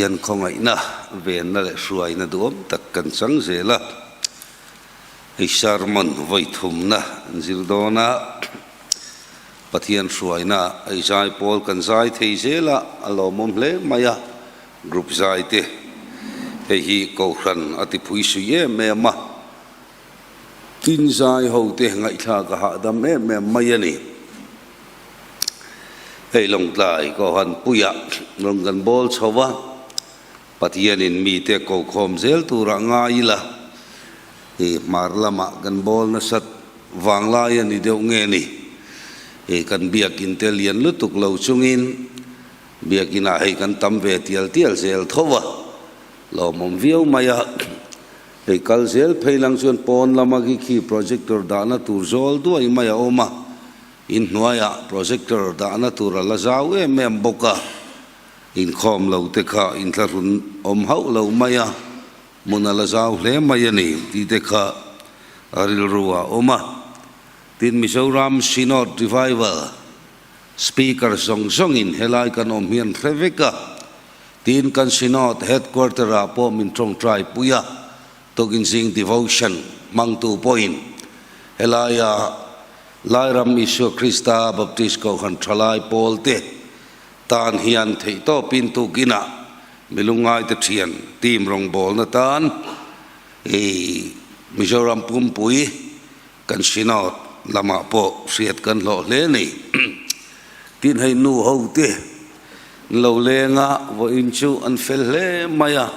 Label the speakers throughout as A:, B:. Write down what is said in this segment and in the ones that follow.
A: Pathian khawngaihna, venna leh hruaina duhawm tak kan chang zel a. Hei sermon vawi thumna an zir dawn a, Pathian hruaina hei zai pawl kan zai thei zel a, a lawmawm hle mai a, group zai te hei hi Kohhran a tiphui sui em em a, Tin zai ho te ngaihthlak a hahdam em em mai a ni. Hei Lawngtlai Kohhan puiah rawn kan bawl chho va, Pathianin mite ko khawm zel turah ngai ila, i hmar lamah kan bawl nasat vanglai a ni deuh nge ni. I kan biakin te lian lutuk lo chungin biakinah hei kan tam ve tial tial zel tho va, lawmawm viau mai a. Hei kal zel phei lang chuan pawn lama khi khi projector dahna tur zawl duai mai a awm a, inhnuaiah projector dahna tur a la zau em em bawk a, inkhawm lo te kha inthlahrun awm hauh lo mai a, hmun a la zau hle mai a ni tih te kha a rilru ah a awm a. Tin Mizoram Synod Revival Speaker zawng zawngin helai kan awm hian hre vek a, tin kan Synod Headquarter ah pawh min tawngtai pui a, tukin zing devotion hmangtu pawhin helaia Lairam Isua Krista Baptist Kohhran Thalai pawl te tan hian theihtawpin tukinah milungngaite thian team rawngbawlna tan i Mizoram pumpui Kan Synod lamah pawh hriat kan hlawh hle ni. Tin hei nu ho te an lo leng a, vawiin chu an fel hle mai a,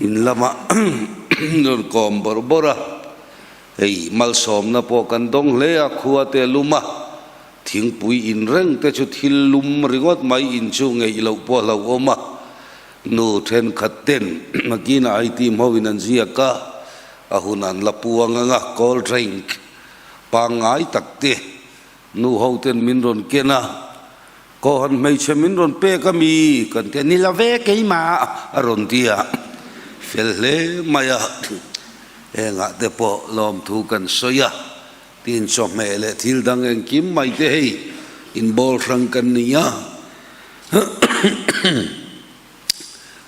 A: in lamah an rawn kawm bawrh bawrh a, hei malsawmna pawh kan dawng hle a, khua te a lum a, thingpui in reng te chu thil lum ringawt mai in chu ngeih loh pawh a hlauhawm a, nu thenkhat ten nakinah hei team ho in an ziak a, A hun an la puang ang a, cold drink pangngai tak te nu ho ten min rawn ken a, Kohhran hmeichhe min rawn pek a mi kan ti a, ni lo ve keimah a rawn ti a, fel hle mai a, engah te pawh lawmthu kan sawi a, tin chawhmeh leh thil dang engkim mai te hei inbawl hrang kan ni a.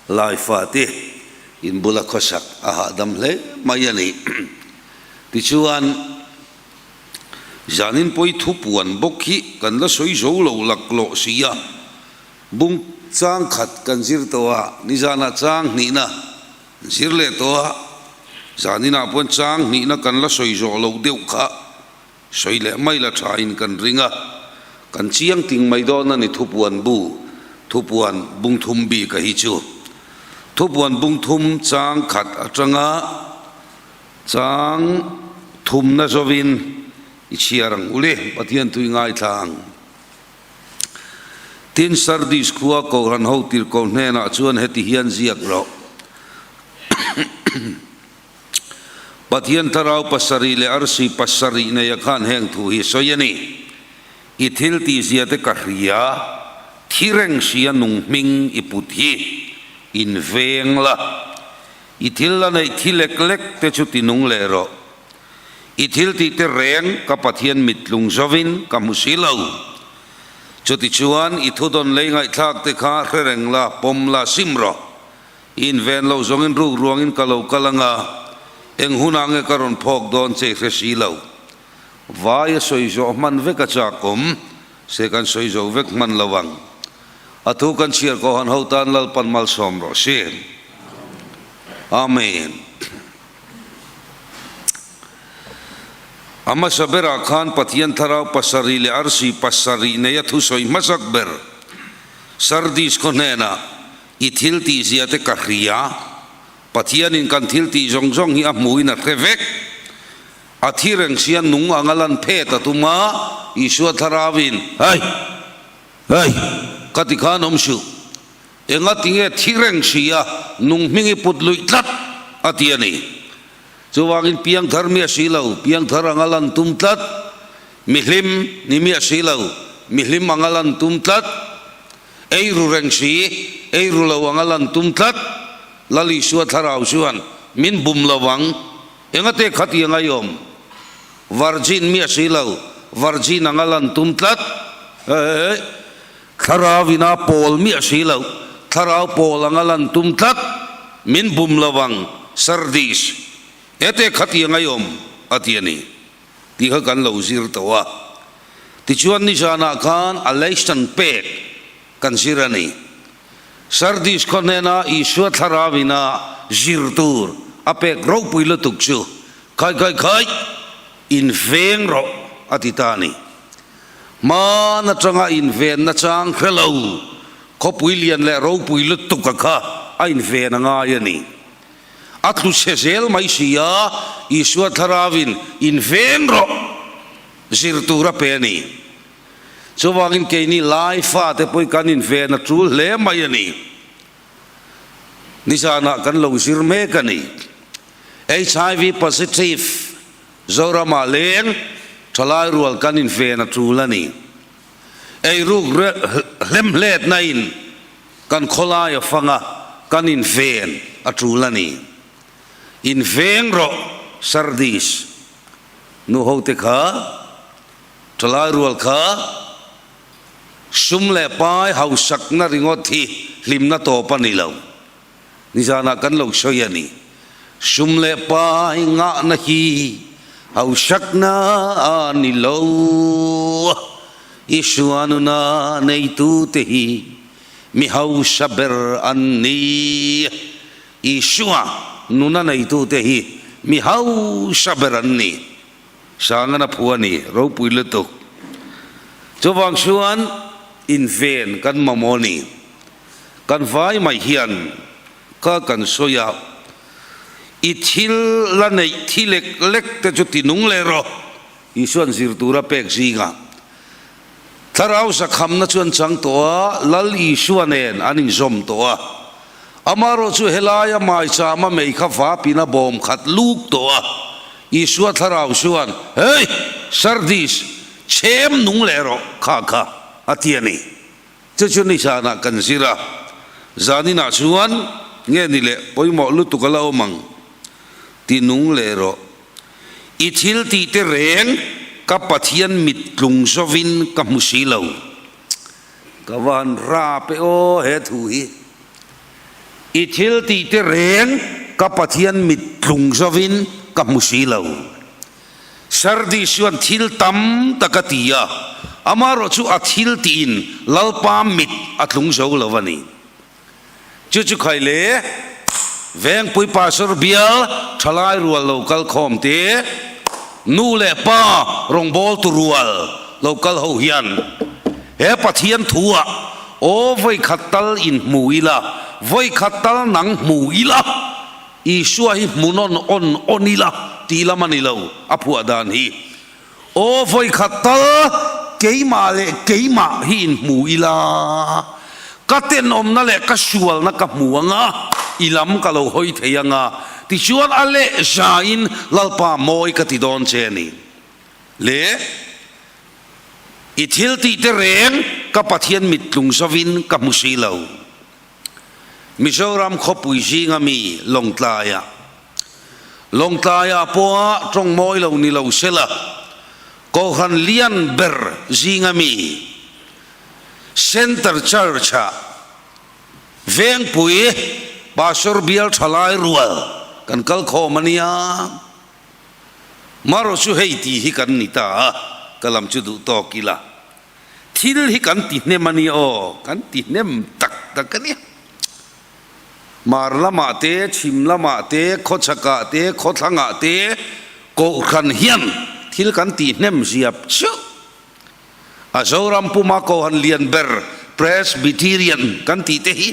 A: Laifa te in bula khawsak a hahdam hle mai a ni. Tichuan, zanin pawi thupuan bawk hi kan la sawi zo lo laklawh si a, bung chang khat kan zir tawh a, nizanah chang hnihna zir leh tawh a, zaninah pawhin chang hnihna kan la sawi zawh loh deuh kha Sawi leh mai la thain kan ring a, kan chiang ting mai dawn a ni thupuan bu, thupuan bung thum bik a hi chu. Thupuan bung thum chang khat atanga chang thumna zawin i chhiar ang u le, Pathian tui ngaithla ang. Tin, Sardis khua Kohhran ho tirhkoh hnenah chuan heti hian ziak rawh. Pathian Thlarau pasarih leh arsi pasarih neia khan heng thu hi sawi a ni. I thil tihzia te ka hria, thi reng sia nung hming i put hi in veng la. I thil la neih thi lek lek te chu ti nung leh rawh. I thil tih te reng ka Pathian mittlung zovin ka hmu si lo. Chutichuan i thudawn lei ngaihthlak te kha hre reng la, pawm la, sim rawh. I inven loh zawngin ruk ruangin ka lo kal ang a, eng hunah nge ka rawn phawk dawn che i hre si lo. Vai a sawi zawh hman vek a chak awm, se kan sawi zo vek hman lo ang. A thu kan chhiar Kohhran ho tan Lalpan malsawm rawh se. Amen. A hmasa berah khan Pathian Thlarau pasarih leh arsi pasarih nei a thusawi hmasak ber Sardis khaw hnenah I thil tih zia te ka hria, Pathianin kan thil tih zawng zawng hi a hmuhin a hre vek. A thi reng sia nung anga lan phet a tum a, Isua Thlarauin, Hei! Hei! Ka ti khan awm suh. Enga tinge thi reng sia nung hming i put luih tlat? a ti a ni. Chuvangin piangthar mi a si lo, piangthar anga lan tum tlat, mihlim ni mi a si lo, mihlim anga lan tum tlat, Ei ru reng si, ei ru lo anga lan tum tlat. Lal Isua thlarau chuan min bum lo ang. Engate kha ti anga i awm? Virgin mi a si lo, virgin anga lan tum tlat. Thlarau ina pawl mi a si lo, Thlarau pawl anga lan tum tlat, min bum lo ang, Sardis, hete khatiang a i awm, a ti a ni. Tih kha kan lo zir tawh a. Tichuan nizanah khan a lesson pek kan zir a ni. Sardis khaw hnena Isua thlarau ina zir tur a pek ropui lutuk chu Khai khai khai, inveng rawh a ti ta a ni. Hman atanga invenna chang hre lo khawpui lian leh ropui lutuk a kha a inven a ngai a ni. A tlu chhe zel mai si a, Isua thlarauin inveng rawh zir tur a pe a ni. Chuvangin keini lai fate pawh hi kan inven a tul hle mai a ni. Nizanah kan lo zir mek a ni. HIV positive Zoramah leng thalai rual kan inven a tul a ni. Eiruk hlemhletna in kan khawlai a fang a, kan inven a tul a ni. Inveng rawh Sardis nu hote kha, thalai rual kha sum leh pai hausakna ringawt hi hlimna tawp a ni lo. Nizanah kan lo sawi a ni. Sum leh pai ngahna hi hausakna a ni lo. Isua nuna neitute hi mi hausa ber an ni. Isua nuna neitute hi mi hausa ber an ni. Sangana phu a ni, ropui lutuk. Chuvang chuan inven kan mamawh a ni. Kan vai mai hian ka kan sawi a, i thil la neih thi lek lek te chu ti nung leh rawh, Isua'n zir tura pek zingah Thlarau zakhamna chu an chang tawh a, Lal Isua nen an inzawm tawh a. Amaherawh chu helaia maichama mei kha vapin a bawm khat luk tawh a, Isua thlarau chuan, Hey! Sardis, chhem nung leh rawh kha kha, a ti a ni. Chu chu nizanah kan zir a, zaninah chuan nge ni leh pawimawh lutuk a la awm ang, ti nung leh rawh. I thil tih te reng ka Pathian mit tlung zovin ka hmu si lo. Ka va han rap e aw he thu hi. I thil tih te reng ka Pathian mit tlung zovin ka hmu si lo. Sardis chuan thil tam tak a ti a, amaherawh chu a thil tiin Lalpa mit a tlung zo lo a ni. Chu chu khai le, Vengpui Pastor bial thalai rual lo kal khawm te, nu leh pa rawngbawltu rual lo kal ho hian he Pathian thu ah aw vawikhat tal in hmu ila, vawikhat tal nang hmu ila, Isua hi hmu nawn awn awn ila tih lam a ni lo a phuah dan hi. Aw vawikhat tal keimah leh keimah hi inhmu ila, ka tenawmna leh ka sualna ka hmu ang a, i lam ka lo hawi thei ang a, tichuan a leh zain Lalpa mawi ka ti dawn che a ni. Le, i thil tih te reng ka Pathian mittlung zovin ka hmu si lo. Mizoram khawpui zinga mi Lawngtlaiah Lawngtlaiah pawha tawng mawi lo ni lo sela, Kohhran lian ber zinga mi Center Church-ah Vengpui Pastor bial thalai rual kan kal khawm a nia. Marawh chu hei tih hi kan ni ta a, ka lam chu duh tawk ila. Thil hi kan ti hnem a nia aw, kan ti hnem tak tak a nia. Hmar lamah te, chhim lamah te, khawchhakah te, khawthlangah te Kohhran hian thil kan tih hnem ziap chiah. A Zoram puma Kohhran lian ber Presbyterian kan tih te hi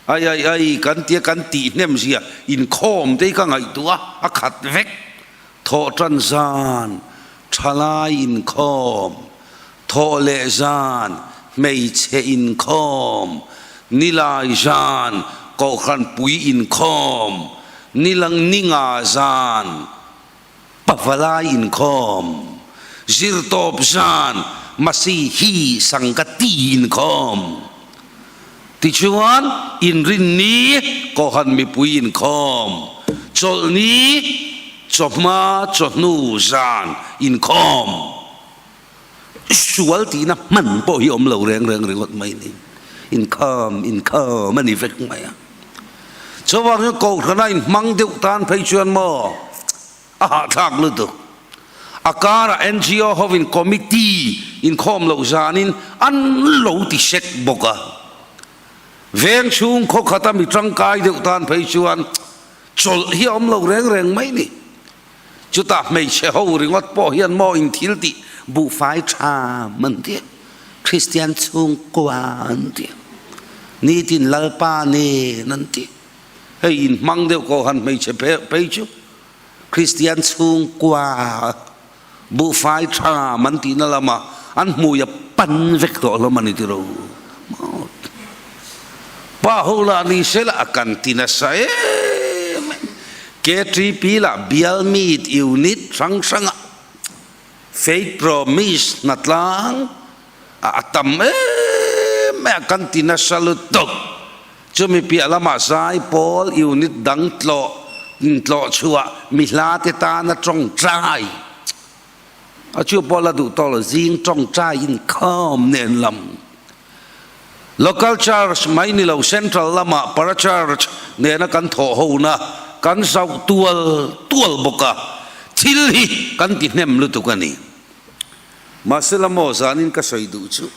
A: ai ai ai kan tia kan tih hnem zia inkhawm te hi ka ngaihtuah a, a khat vek. Thawhtan zan thalai inkhawm, thawh leh zan hmeichhe inkhawm, nilai zan kohhran pui inkhawm, nilang ninga zan pavalai inkhawm, zirtawp zan Masihi Sangati inkhawm. Tichuan inrinni kohhran mipui inkhawm, chawlhni chawhma chawhnu zan inkhawm. Sual tihna hman pawh hi awm lo reng reng ringawt mai ni. Inkhawm, inkhawm a ni vek mai a. Chuvangin Kohhrana inhmang deuh tan phei chuan maw a hahthlak lutuk. A karah NGO hovin committee inkhawm loh zanin an lo ti sek bawk a. Veng chhung khaw khata mi tangkai deuh tan phei chuan chawlh hi a awm lo reng reng mai ni. Chutah hmeichhe ho ringawt pawh hian maw in thil tih buhfai tha man ti a, Kristian chhungkua an ti a, nitin Lalpa nen an ti. Hei in hmang deuh ko han hmeichhe phei chu Kristian chhungkua buhfai tha man tihna lama an hmui a pan vek tawh hlawm a ni tiro. Pa ho lah ni sela a kan ti nasa em em. KTP lah bial meet unit hrang hranga Faith Promise hnatlang a tam em em a kan ti nasa lutuk. Chumi piah lamah zai pawl unit dang tlawh intlawh chhuah mi hla te tana tawngtai a chu pawh la duh tawh lo zing tawngtai inkhawm nen lam. Local Church mai ni lo Central lamah Para Church nena kan thawh hona kan zauh tual tual bawk a, thil hi kan ti hnem lutuk a ni. Mahse la maw zanin ka sawi duh chu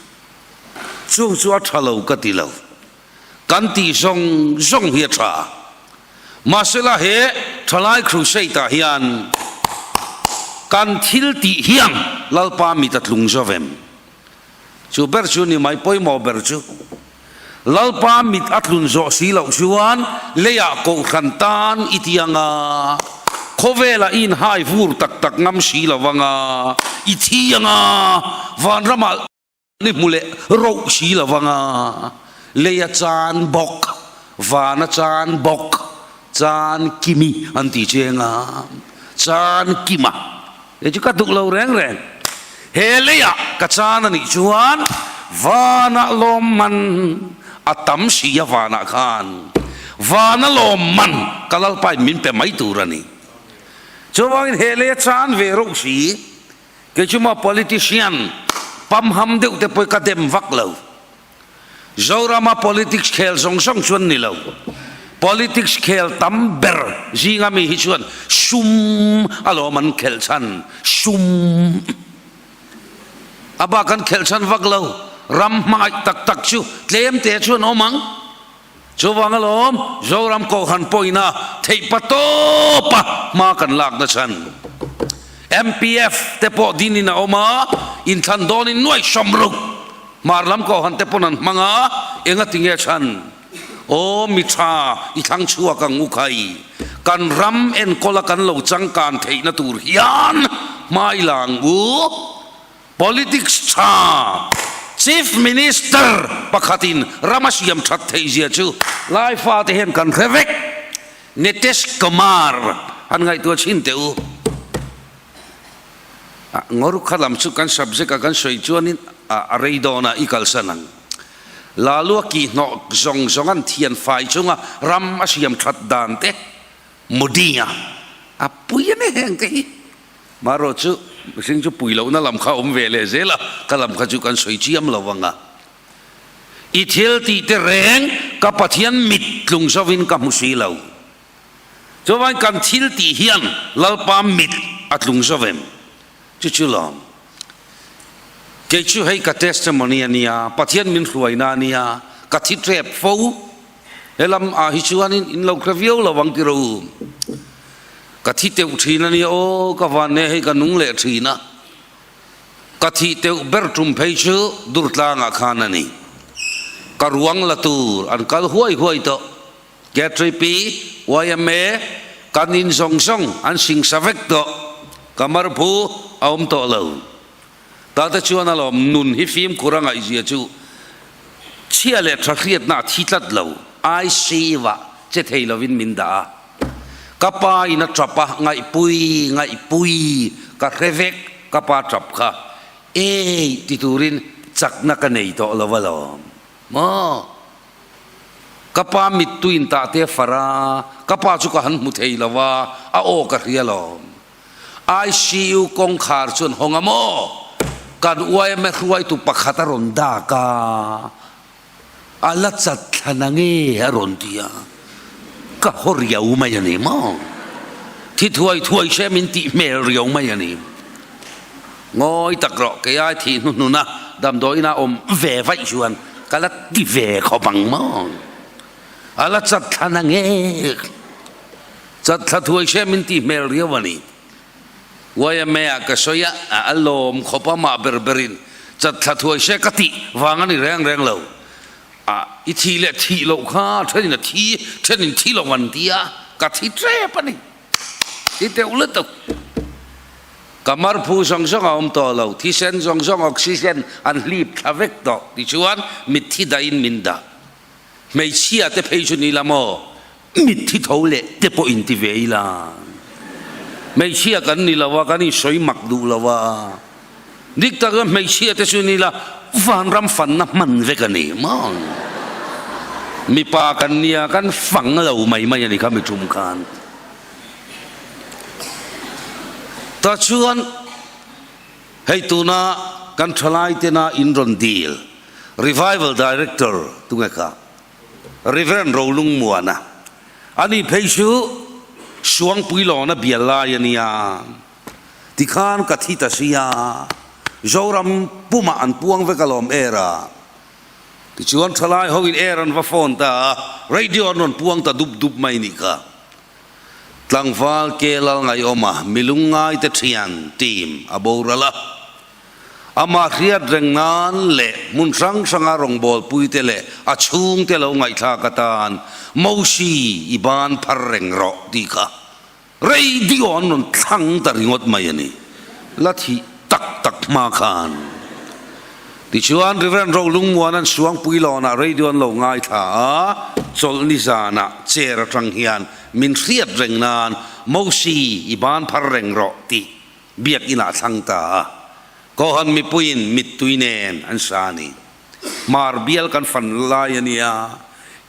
A: chung chu a tha lo ka ti lo, kan tih zawng zawng hi a tha. Mahse la he Thalai Crusade ah hian kan thil tih hian Lalpa mit a tlung zo vem. Chu ber chu ni mai pawimawh ber chu. Lalpa mit a tlun zawh si loh chuan leiah kohhran tan i ti anga, khawvelah i inhai vur tak tak ngam si lo anga, i thi anga, vanramah ni hmu leh roh si lo anga, leia chan bawk, vana chan bawk, chan kimi an ti cheng a, chan kima. Kei chu ka duh lo reng reng. He leiah ka chan a nih chuan vanah lawmman a tam si a vanah khan vana lawmman ka Lalpain min pe mai tur a ni. Chuvangin he leia chan ve reuh si, kei chu maw politician pamham deuh te pawh hi ka dem vak lo. Zorama politics khel zawng zawng chuan ni lo. Politics khel tam ber zinga mi hi chuan sum alawm an khelh chhan, sum. A bak an khelh chhan vak lo. Ram hmangaih tak tak chu tlem te chuan awm ang. Chuvang alawm Zoram Kohhran pawhina theihpa tawpa hma kan lakna chhan. MPF te pawh dinin a awm a, inthlan dawnin nuaih sawm ruk. Hmar lam Kohhran te pawn an hmang a, enga ti nge chhan? Aw mi tha i thlang chhuak ang u khai, kan ram enkawl a kan lo changkan theihna tur hian hma i la ang u. Politics tha Chief Minister pakhatin ram a siam that theih zia chu lai fate hian kan hre vek. Nitesh Kumar han ngaihtuah chhin teh u. Ngawr kha lam chu kan subject a kan sawi chuanin a rei dawn a, i kalsan ang. Lalua kihhnawh zawng zawng an thian fai chunga ram a siam that dan te Modi a a pui a ni heng te hi. Marawh chu mihring chu pui lohna lam kha awm ve leh zel a, ka lam kha chu kan sawi chiam lo ang a. I thil tih te reng ka Pathian mit tlung zovin ka hmu si lo. Chuvain kan thil tih hian Lalpa mit a tlung zo vem? Chu chu lawm. Kei chu hei ka testimony a nia, Pathian min hruaina a nia, ka thi tep fo. Helam ah hi chuanin in lo hre viau lo ang tiro. Ka thi teuh thin a nia aw, ka van ne hei ka nung leh thin a. Ka thih teuh ber tum phei chu Durtlangah khan a ni. Ka ruang la tur an kal huai huai tawh. KTP, yma, kan in zawng zawng an singsa vek tawh, ka marphu a awm tawh lo. Tate chuan alawm nun hi fimkhur a ngaihzia chu chhia leh tha hriatna a thi tlat lo, ICU ah che thei lovin min dah a. Ka pa in a tap a, ngaihpui, ngaihpui, ka hre vek ka pa tap kha, ei ti turin chakna ka nei tawh lo alawm maw? Ka pa mittui in tah te far a, ka pa chu ka han hmu thei lo a, a aw ka hria lawm. ICU kawngkhar chuan hawng a maw? Kan yma hruaitu pakhat a rawn dak a. A la chat thla na nge a rawn ti a, ka haw riau mai a ni maw? Thi thuai thuai se min tih hmel riau mai a ni. Ngawi tak rawh, kei ai thih hnuhnuna damdawiina awm ve vaih chuan ka la ti ve khawp ang maw? A la chat thla na nge? Chat thla thuai se min tih hmel riau a ni. Yma ah ka sawi a, a lawm khawp a mah ber berin chat thla thuai se ka tih vang a ni reng reng lo. A, i thi leh thih loh kha thenin a thi, thenin thi lo an ti a, ka thi tep a ni. Thi teuh lutuk. Ka marphu zawng zawng a awm tawh lo, thisen zawng zawng oxygen an hlip thla vek tawh tichuan mitthi dahin min dah. Hmeichhia te phei chu ni la maw? Mitthi tho leh te pawh inti ve ila. Hmeichhia kan ni lo a, kan insawi mak duh lo a. Dik tak chuan hmeichhia te chu ni la, vanram fanna hman vek a ni maw? Mipa kan nia, kan fang lo mai mai a ni kha mi tum khan. Tah chuan hei tuna kan thalai tena in rawn dil Revival Director tunge kha? Rev. Rolungmuana, Ani phei chu Suangpuilawna bial lai a nia, tikhan ka thi ta sia, Zoram pumah an puang vek alawm air a, tichuan thalai hoin air an va phone ta a, radio an rawn puang ta dup dup mai nih kha. Tlangval ke lal ngaihawma milung ngaite thian team a boral a. Amah hriat reng nan leh hmun hrang hranga rawngbawlpuite leh a chhungte lo ngaihthlak atan Mosi i ban phar reng rawh tih kha radio an rawn thlang ta ringawt mai a ni. La thih tak tak hma khan. Tichuan Reverend Rolungmuan an Suangpui lawnah radio an lo ngaithla a, chawlhni zanah chair atang hian min hriat reng nan Mosi i ban phar reng rawh tih Biakinn ah thlang ta a, Kohan mipuiin mittui nen an sa a ni. Hmar bial kan fan lai a nia,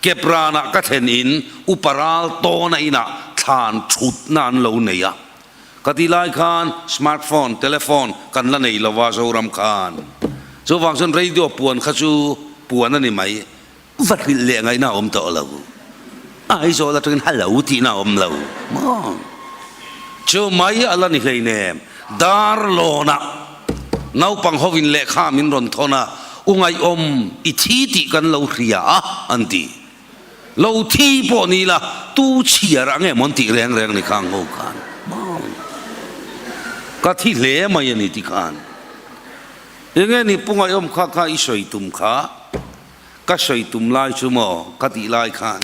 A: Kepranah ka thlen in upa ral tawna inah thlan thutna an lo nei a. Ka ti lai khan smartphone, telephone kan la nei lo a Zoram khan. Chuvang chuan radio puan kha chu puan a ni mai. Va hrilh leh ngaihna a awm tawh lo. Aizawl atangin hello tihna a awm lo maw? Chu mai a la ni hleinem. Darlawnah naupang hovin lehkha min rawn thawn a, U ngaihawm i thi tih kan lo hria a an ti. Lo thi pawh ni la, tu chhiar ang em an tih reng reng ni kha ang ho khan maw? Ka thi hle mai a ni ti khan. Enge ni Pu Ngaihawm kha kha i sawi tum kha? Ka sawi tum lai chu maw ka tih lai khan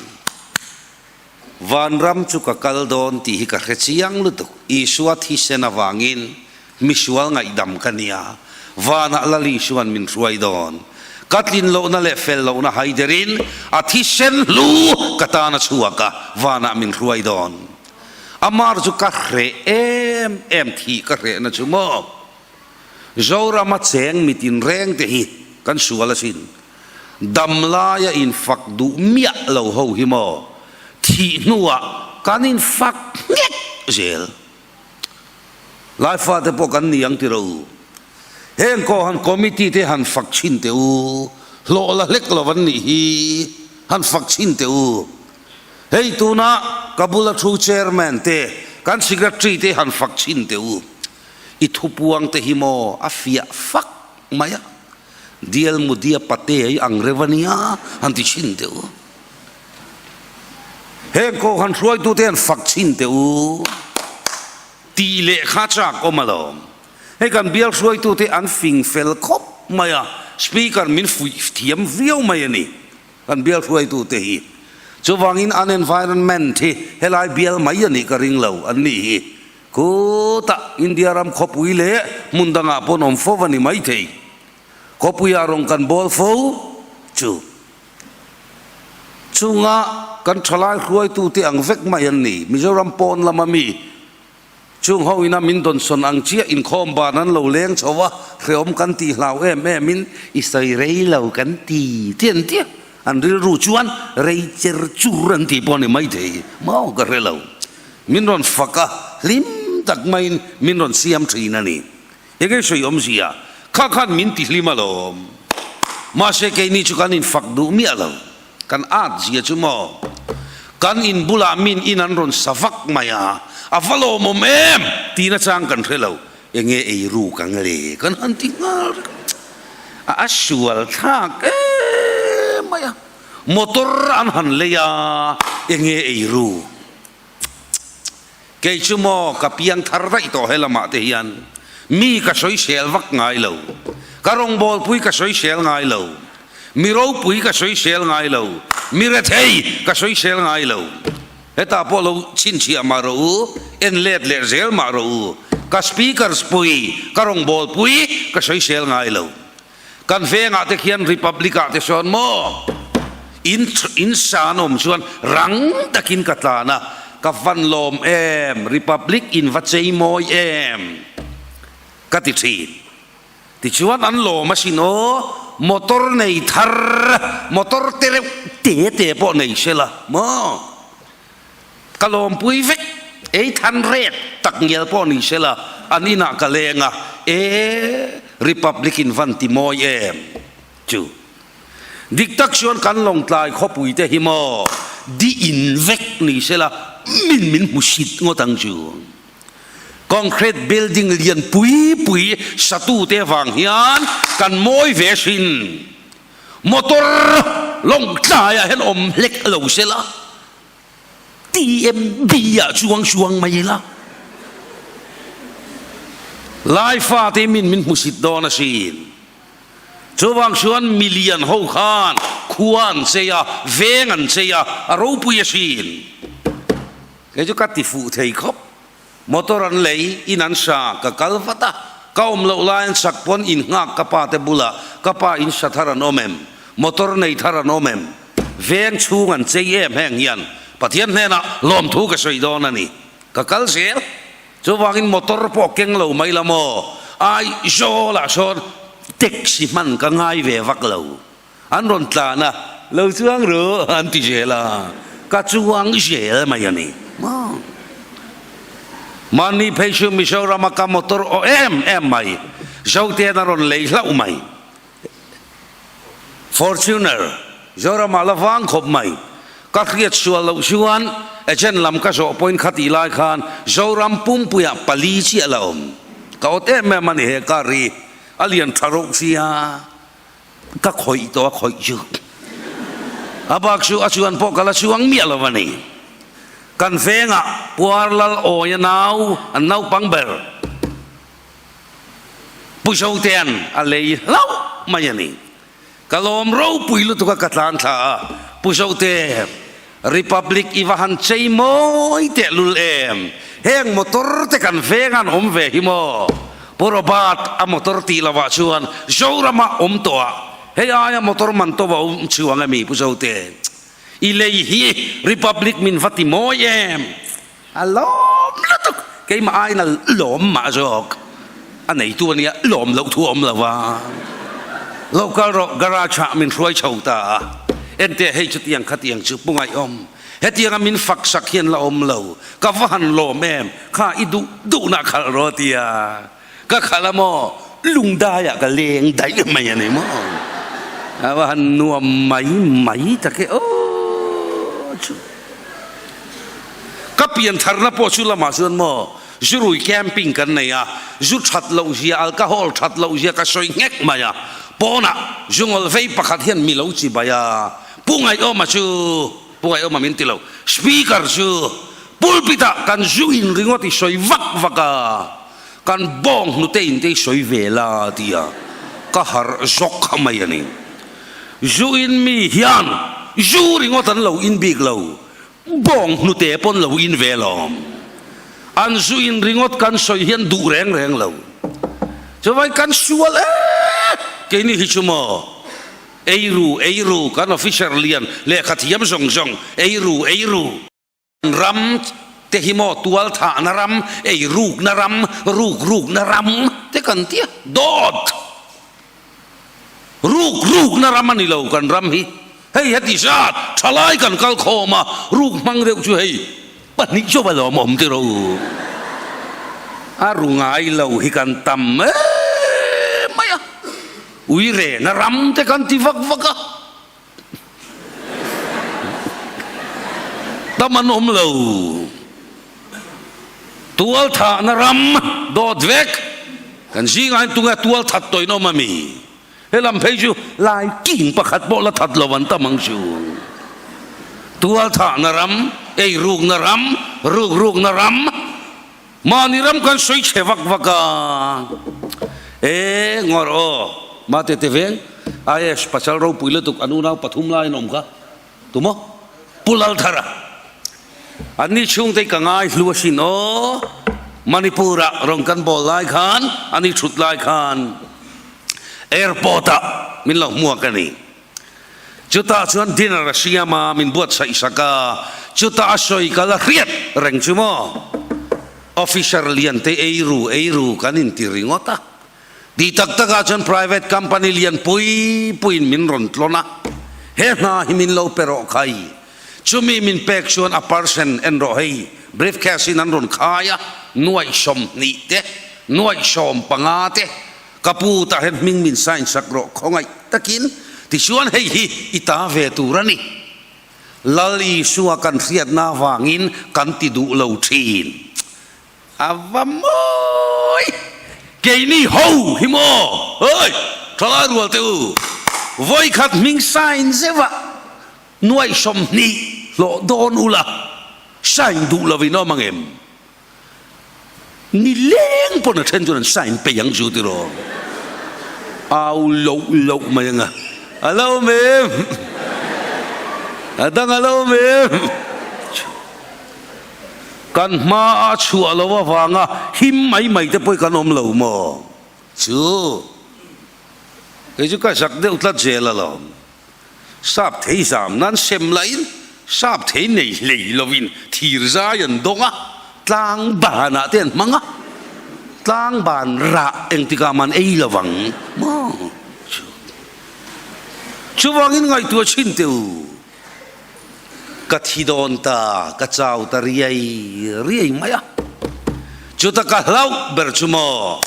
A: Vanram chu ka kal dawn tih hi ka hre chiang lutuk. Isua thisen avangin misual ngaihdam ka nia, vanah Lal Isua'n min hruai dawn. Ka tlin lohna leh fel lohna haiderin a thisen hlu ka tan a chhuak a, vanah min hruai dawn. Amar chu ka hreh em em thih ka hrehna chu maw. Zorama cheng mitin reng te hi kan sual asin. Dam laia infak duh miah lo ho hi maw thih hnuah kan infak nghek zel. Laifa te pawh kan ni ang tiro u. Heng kawh han committee te han fak chhin teh u, hlawh la hlek lo an nih hi han fak chhin teh u. Hei tuna ka bula thu chairman te kan secretary te han fak chhin teh u. I thupuang te hi maw a fiah fak mai a, Dial Mudia Pate hi ang reuh a nia han ti chhin teh u. Heng kohhran hruaitute hian fak chhin teh u tih leh kha chak awm alawm. Hei kan bial hruaitute an fing fel khawp mai a, Speaker min fuih thiam viau mai a ni. Kan bial hruaitute hi chuvangin an environment hi helai bial mai a nih ka ring lo an nih hi. Khutah India ram khawpui leh hmun dangah pawn awm fo a ni maithei. Khawpuiah rawn kan bawl fo chu chunga kan thalai hruaitute ang vek mai an ni. Mizoram pawn lama mi chung ho ina min dawnsawn ang chiah inkhawm ban an lo leng chho a, hrehawm kan tih hlau em em in i sawi rei lo kan ti ti an ti a. An rilru chuan rei cher chur an tih pawh a ni maithei maw ka hre lo. Min rawn fak a, hlim tak maiin min rawn siam thin a ni. Enge sawi awmzia? Kha khan min ti hlim alawm. Mahse keini chu kan infak duh miah lo. Kan at zia chu maw? Kan in bulah min in an rawn sa vak mai a, a va lawmawm em? Tihna chang kan hre lo. Enge ei ruk ang le? Kan han ti nghal reng. A a sual thlak em mai a. Motor an han lei a, enge ei ruk? Kei chu maw ka piang thar daih tawh he lamah te hian mi ka sawisel vak ngai lo, ka rawngbawlpui ka sawisel ngai lo, mi ropui ka sawisel ngai lo, mi rethei ka sawisel ngai lo. Hetah pawh lo chhinchhiah mah rawh u, en let leh zel mah rawh u, ka speakers pui, ka rawngbawlpui ka sawisel ngai lo. Kan vengah te khian Republic ah te sawn maw in in san awm chuan rang takin ka tlan a, ka van lawm em, Republic in va chei mawi em ka ti thin. Tichuan an lawm asin aw, motor nei thar, motor te reuh te te pawh nei sela maw. Ka lawmpui vek, ei than ret tak ngial pawh ni sela, an inah ka leng a, e Republic in van ti mawi em chu. Dik tak chuan kan Lawngtlai khawpui te hi maw di in vek ni sela min min hmu sit ngawt ang chu. Concrete building lian pui pui satu te vang hian kan mawi ve hrin. Motor Lawngtlaiah hian awm hlek lo sela. TMB ah chuang chuang mai ila. Lai fate min min hmusit dawn asin. Chuvang chuan milian ho khan khua an chei a, veng an chei a, a ropui asin. Kei chu ka ti fuh thei khawp. Motor an lei, in an sa, ka kal vat a, ka awm loh lai an sak pawn in nghak ka pa te bulah, ka pa in sa thar an awm em? Motor nei thar an awm em? Veng chhung an chei em heng hian Pathian hnenah lawmthu ka sawi dawn a ni. Ka kal zel. Chuvangin motor pawh keng lo mai la maw? Aizawlah sawn taxi hman ka ngai ve vak lo. An rawn tlan a, lo chuang ru an ti zel a, ka chuang zel mai a ni. Mahni phei chu Mizorama ka motor aw em em mai, Zotean a rawn lei hlauh mai. Fortuner, Zorama la vang khawp mai. Ka hriat sual loh chuan agent lam ka zawh pawhin kha tih lai khan Zoram pumpuiah pali chiah la awm. Ka awt em em a ni he car hi, a lian tha reuh sia. Ka khawih tawh a khawih chu. A bak chu a chuan pawh ka la chuang miah lo a ni. Kan vengah Puar Lal Awia nau an naupang ber Pu Zotean a lei hlauh mai a ni. Ka lawm ropui lutuk a ka tlan thla a, Pu Zote, Republic i va han chei mawi tehlul em? Heng motor te kan veng an awm ve hi maw? Pu Robert a motor tih lovah chuan Zorama awm tawh a, hei aia motor man tawh a awm chuang emi Pu Zote? I lei hi Republic min va ti mawi em? A lawm lutuk, keimah aiin a lawm mah zawk. A neitu a nia, lawm loh thu a awm lo va. Lo kal rawh, garage ah min hruai chho ta a. Enteh hei chutiang khatiang chu pu ngaihawm. Hetianga min fak sak hian la awm lo. Ka va han lawm em, kha i duh duhna khalh rawh a ti a. Ka khalh a maw, lungdaiah ka leng daih mai a ni maw. A va han nuam mai mai tak e aw chu. Ka pian tharna pawh chu lamah chuan maw, zurui camping kan nei a, zu that loh zia, alcohol that loh zia ka sawi nghek mai a. Pawnah zungawl vei pakhat hian mi lo chi bai a, Pu Ngaihawma chu, Pu Ngaihawma min ti lo, Speaker chu pulpit-ah kan zu in ringawt i sawi vak vak a. Kan bawng hnute in te i sawi ve la tia ka harh zawk kha mai a ni. Zu in mi hian zu ringawt an lo in bik lo, bawng hnute pawn lo in ve lawm. An zu in ringawt kan sawi hian duh reng reng lo. Chuvai kan sual e keini hi chu maw ei ru ei ru kan officer lian lehkha thiam zawng zawng ei ru ei ru. Ram te hi maw tual thahna ram, ei rukna ram, ruk rukna ram te kan ti a, dawt! Ruk rukna ram a ni lo kan ram hi. Hei heti zat thalai kan kal khawm a, ruk hmang deuh chu hei pahnih chu va lawm awm tiraw u. A ru ngai lo hi kan tam em mai a. Uirena ram te kan ti vak vak a. Tam an awm lo. Tualthahna ram dawt vek. Kan zingah hian tunge tualthat tawhin awm a mi? He lam phei chu lai king pakhat pawh la that lo an tam ang chu. Tualthahna ram, eirukna ram, rukrukna ram, mahni ram kan sawi chhe vak vak a. E ngawr aw, mate te veng, IAS pasal ropui lutuk an unau pathum laiin awm kha. Tumaw? Pu Lalthara. Anni chhungte hi ka ngai hlu asin aw. Manipur-ah rawn kan bawl lai khan, ani thut lai khan airport-ah min lo hmuak a ni. Chutah chuan dinner a siam a, min buatsaih sak a, chutah a sawi kal a hriat reng chu maw. Officer lian te ei ru ei ru kan inti ringawt a. Tih tak takah chuan private company lian pui puiin min rawn tlawn a, he hna hi min lo pe rawh khai. Chumi min pek chuan a percent en rawh hei, briefcase in an rawn khai a, nuaih 20 te, nuaih 15 te, ka pu tah hian hming min sign sak rawh khawngaih takin, tichuan hei hi i ta ve tur a ni. Lal Isua kan hriatna avangin kan ti duh lo thin. A va mawi! Keini ho hi maw? Hoi! Thalai rual teh u, vawikhat hming sign zeuh a nuaih 20 hlawh dawn ula, sign duh lo in awm ang em? Ni leng pawn a then chuan an sign peih ang chu tiraw? Au loh loh mai ang a, a lo awm em? A dang a lo awm em? Kan hma a chhuah lo avanga him mai mai te pawh hi kan awm lo maw? Chu kei chu ka zak deuh tlat zel alawm. Sap thei zam nan sem lahin sap thei nei hlei lovin thir zai an dawng a, tlang banah te an hmang a, tlang ban rah engtikah man ei lovang maw? Chu chuvangin ngaihtuah chhin teh u. Ka thi dawn ta, ka chau ta riai riai mai a. Chuta ka hlauh ber chu maw,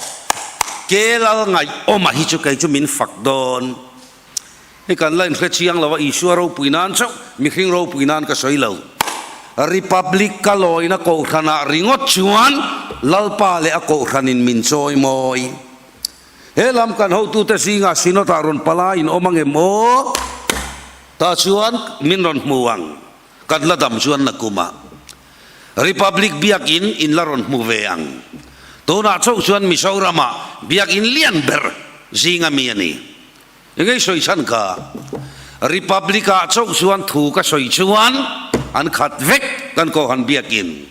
A: Kelal ngaihawma hi chu kei chu min fak dawn. Hei kan la inhre chiang lo a, Isua ropui nan chauh, mihring ropui nan ka sawi lo. Republic ka lawina kohhranah ringawt chuan Lalpa leh a kohhranin min chawi mawi. He lam kan hotute zingah Synod-ah rawn pala in awm ang em aw? Tah chuan min rawn hmu ang. Kan la dam chuan na kumah Republic Biakin in la rawn hmu ve ang. Tunah chauh chuan Mizoramah Biakin lian ber zinga mi a ni. Engei sawi chhan kha? Republic-ah chauh chuan thu ka sawi chuan an khat vek kan Kohhran Biakin.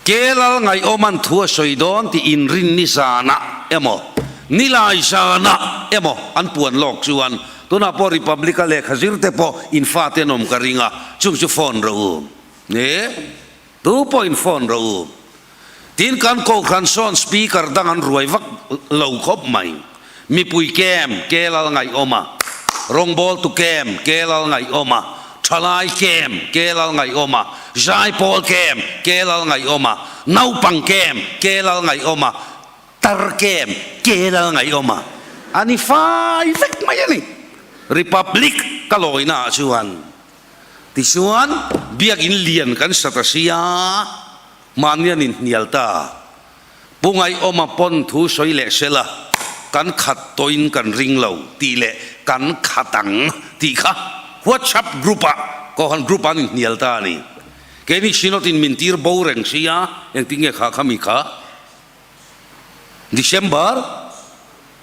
A: Kelal ngaihawman thu a sawi dawn tih inrinni zanah emaw, nilai zanah emaw an puan lawk chuan tunah pawh Republic-a lehkha zir te pawh in fate an awm ka ring a, chung chu phone rawh u. Nge? Tu pawh in phone rawh u. Tin kan Kohhran sawn speaker dang an ruai vak lo khawp mai. Mipui kem Kelal ngaihawma, rawngbawltu kem Kelal ngaihawma, thalai kem Kelal ngaihawma, zaipawl kem Kelal ngaihawma, naupang kem Kelal ngaihawma, tar kem Kelal ngaihawma a ni fai vek mai a ni. Republic ka lawina ah chuan tichuan biakin lian kan sa ta sia, mahni an inhnial ta. Pu Ngaihawma pawn thu sawi leh sela, kan khat tawhin kan ring lo tih leh kan khat ang tih kha WhatsApp group ah Kohhran group ah an inhnial ta a ni. Keini Synod in min tir bo reng sia, engtin nge kha kha mi kha? December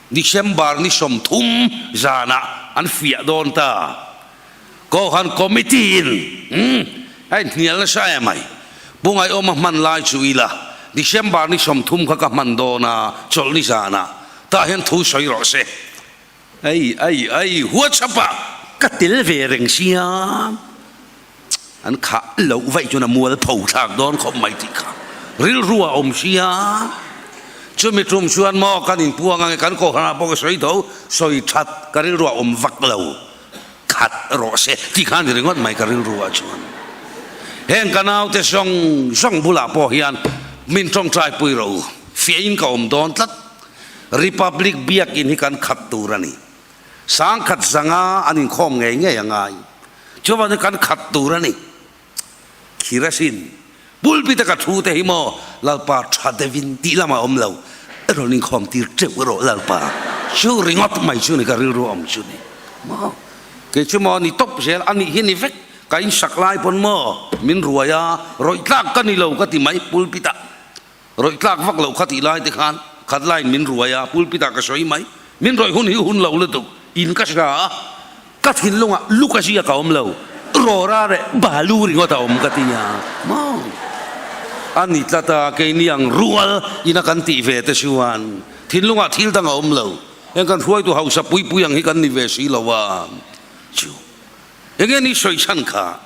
A: December ni 30 zanah an fiah dawn ta. Kohhran Committee in a inhnial nasa em mai. Pu Ngaihawma hman lai chu ila December ni 30 kha ka hman dawn a, chawlhni zanah tah hian thu sawi rawh se. Ai ai ai WhatsApp ah ka tel ve reng sia. An khah loh vaih chuan a mual pho thlak dawn khawp mai tih kha rilru a awm sia. Chumi tum chuan maw kan inpuang ange kan kohhranah pawh ka sawi tho, sawi that ka rilru a awm vak lo khat rawh se tih kha a ni ringawt mai ka rilru ah chuan. Heng ka naute zawng zawng bulah pawh hian min tawngtai pui rawh u, fiahin ka awm dawn tlat. Republic Biakin hi kan khat tur a ni. Sangkhat zanga an inkhawm ngei ngei a ngai. Chuvangin kan khat tur a ni. Khirasin, Pulpit a ka thu te hi maw Lalpa tha deuhin tih lamah awm lo, i rawn inkhawm tir teuh erawh Lalpa chu ringawt mai chu ni ka rilru awm chu ni maw. Kei chu maw ni tawp zel a nih hi ni vek, ka insak lai pawn maw min ruai a, rawih tlak ka ni lo ka ti mai pulpit ah. Rawih tlak vak loh kha tih lai te khan khat laiin min ruai a, pulpit ah ka sawi mai. Min rawih hun hi hun lo lutuk in ka hria a, ka thinlungah lu ka ziak a awm lo, rawra leh balu ringawt a awm ka ti a maw. A ni tlat a, keini ang rual ina kan tih ve te chuan thinlungah thil dang a awm lo, heng kan hruaitu hausa pui pui ang hi kan ni ve si lo a, chu enge ni sawi chhan kha.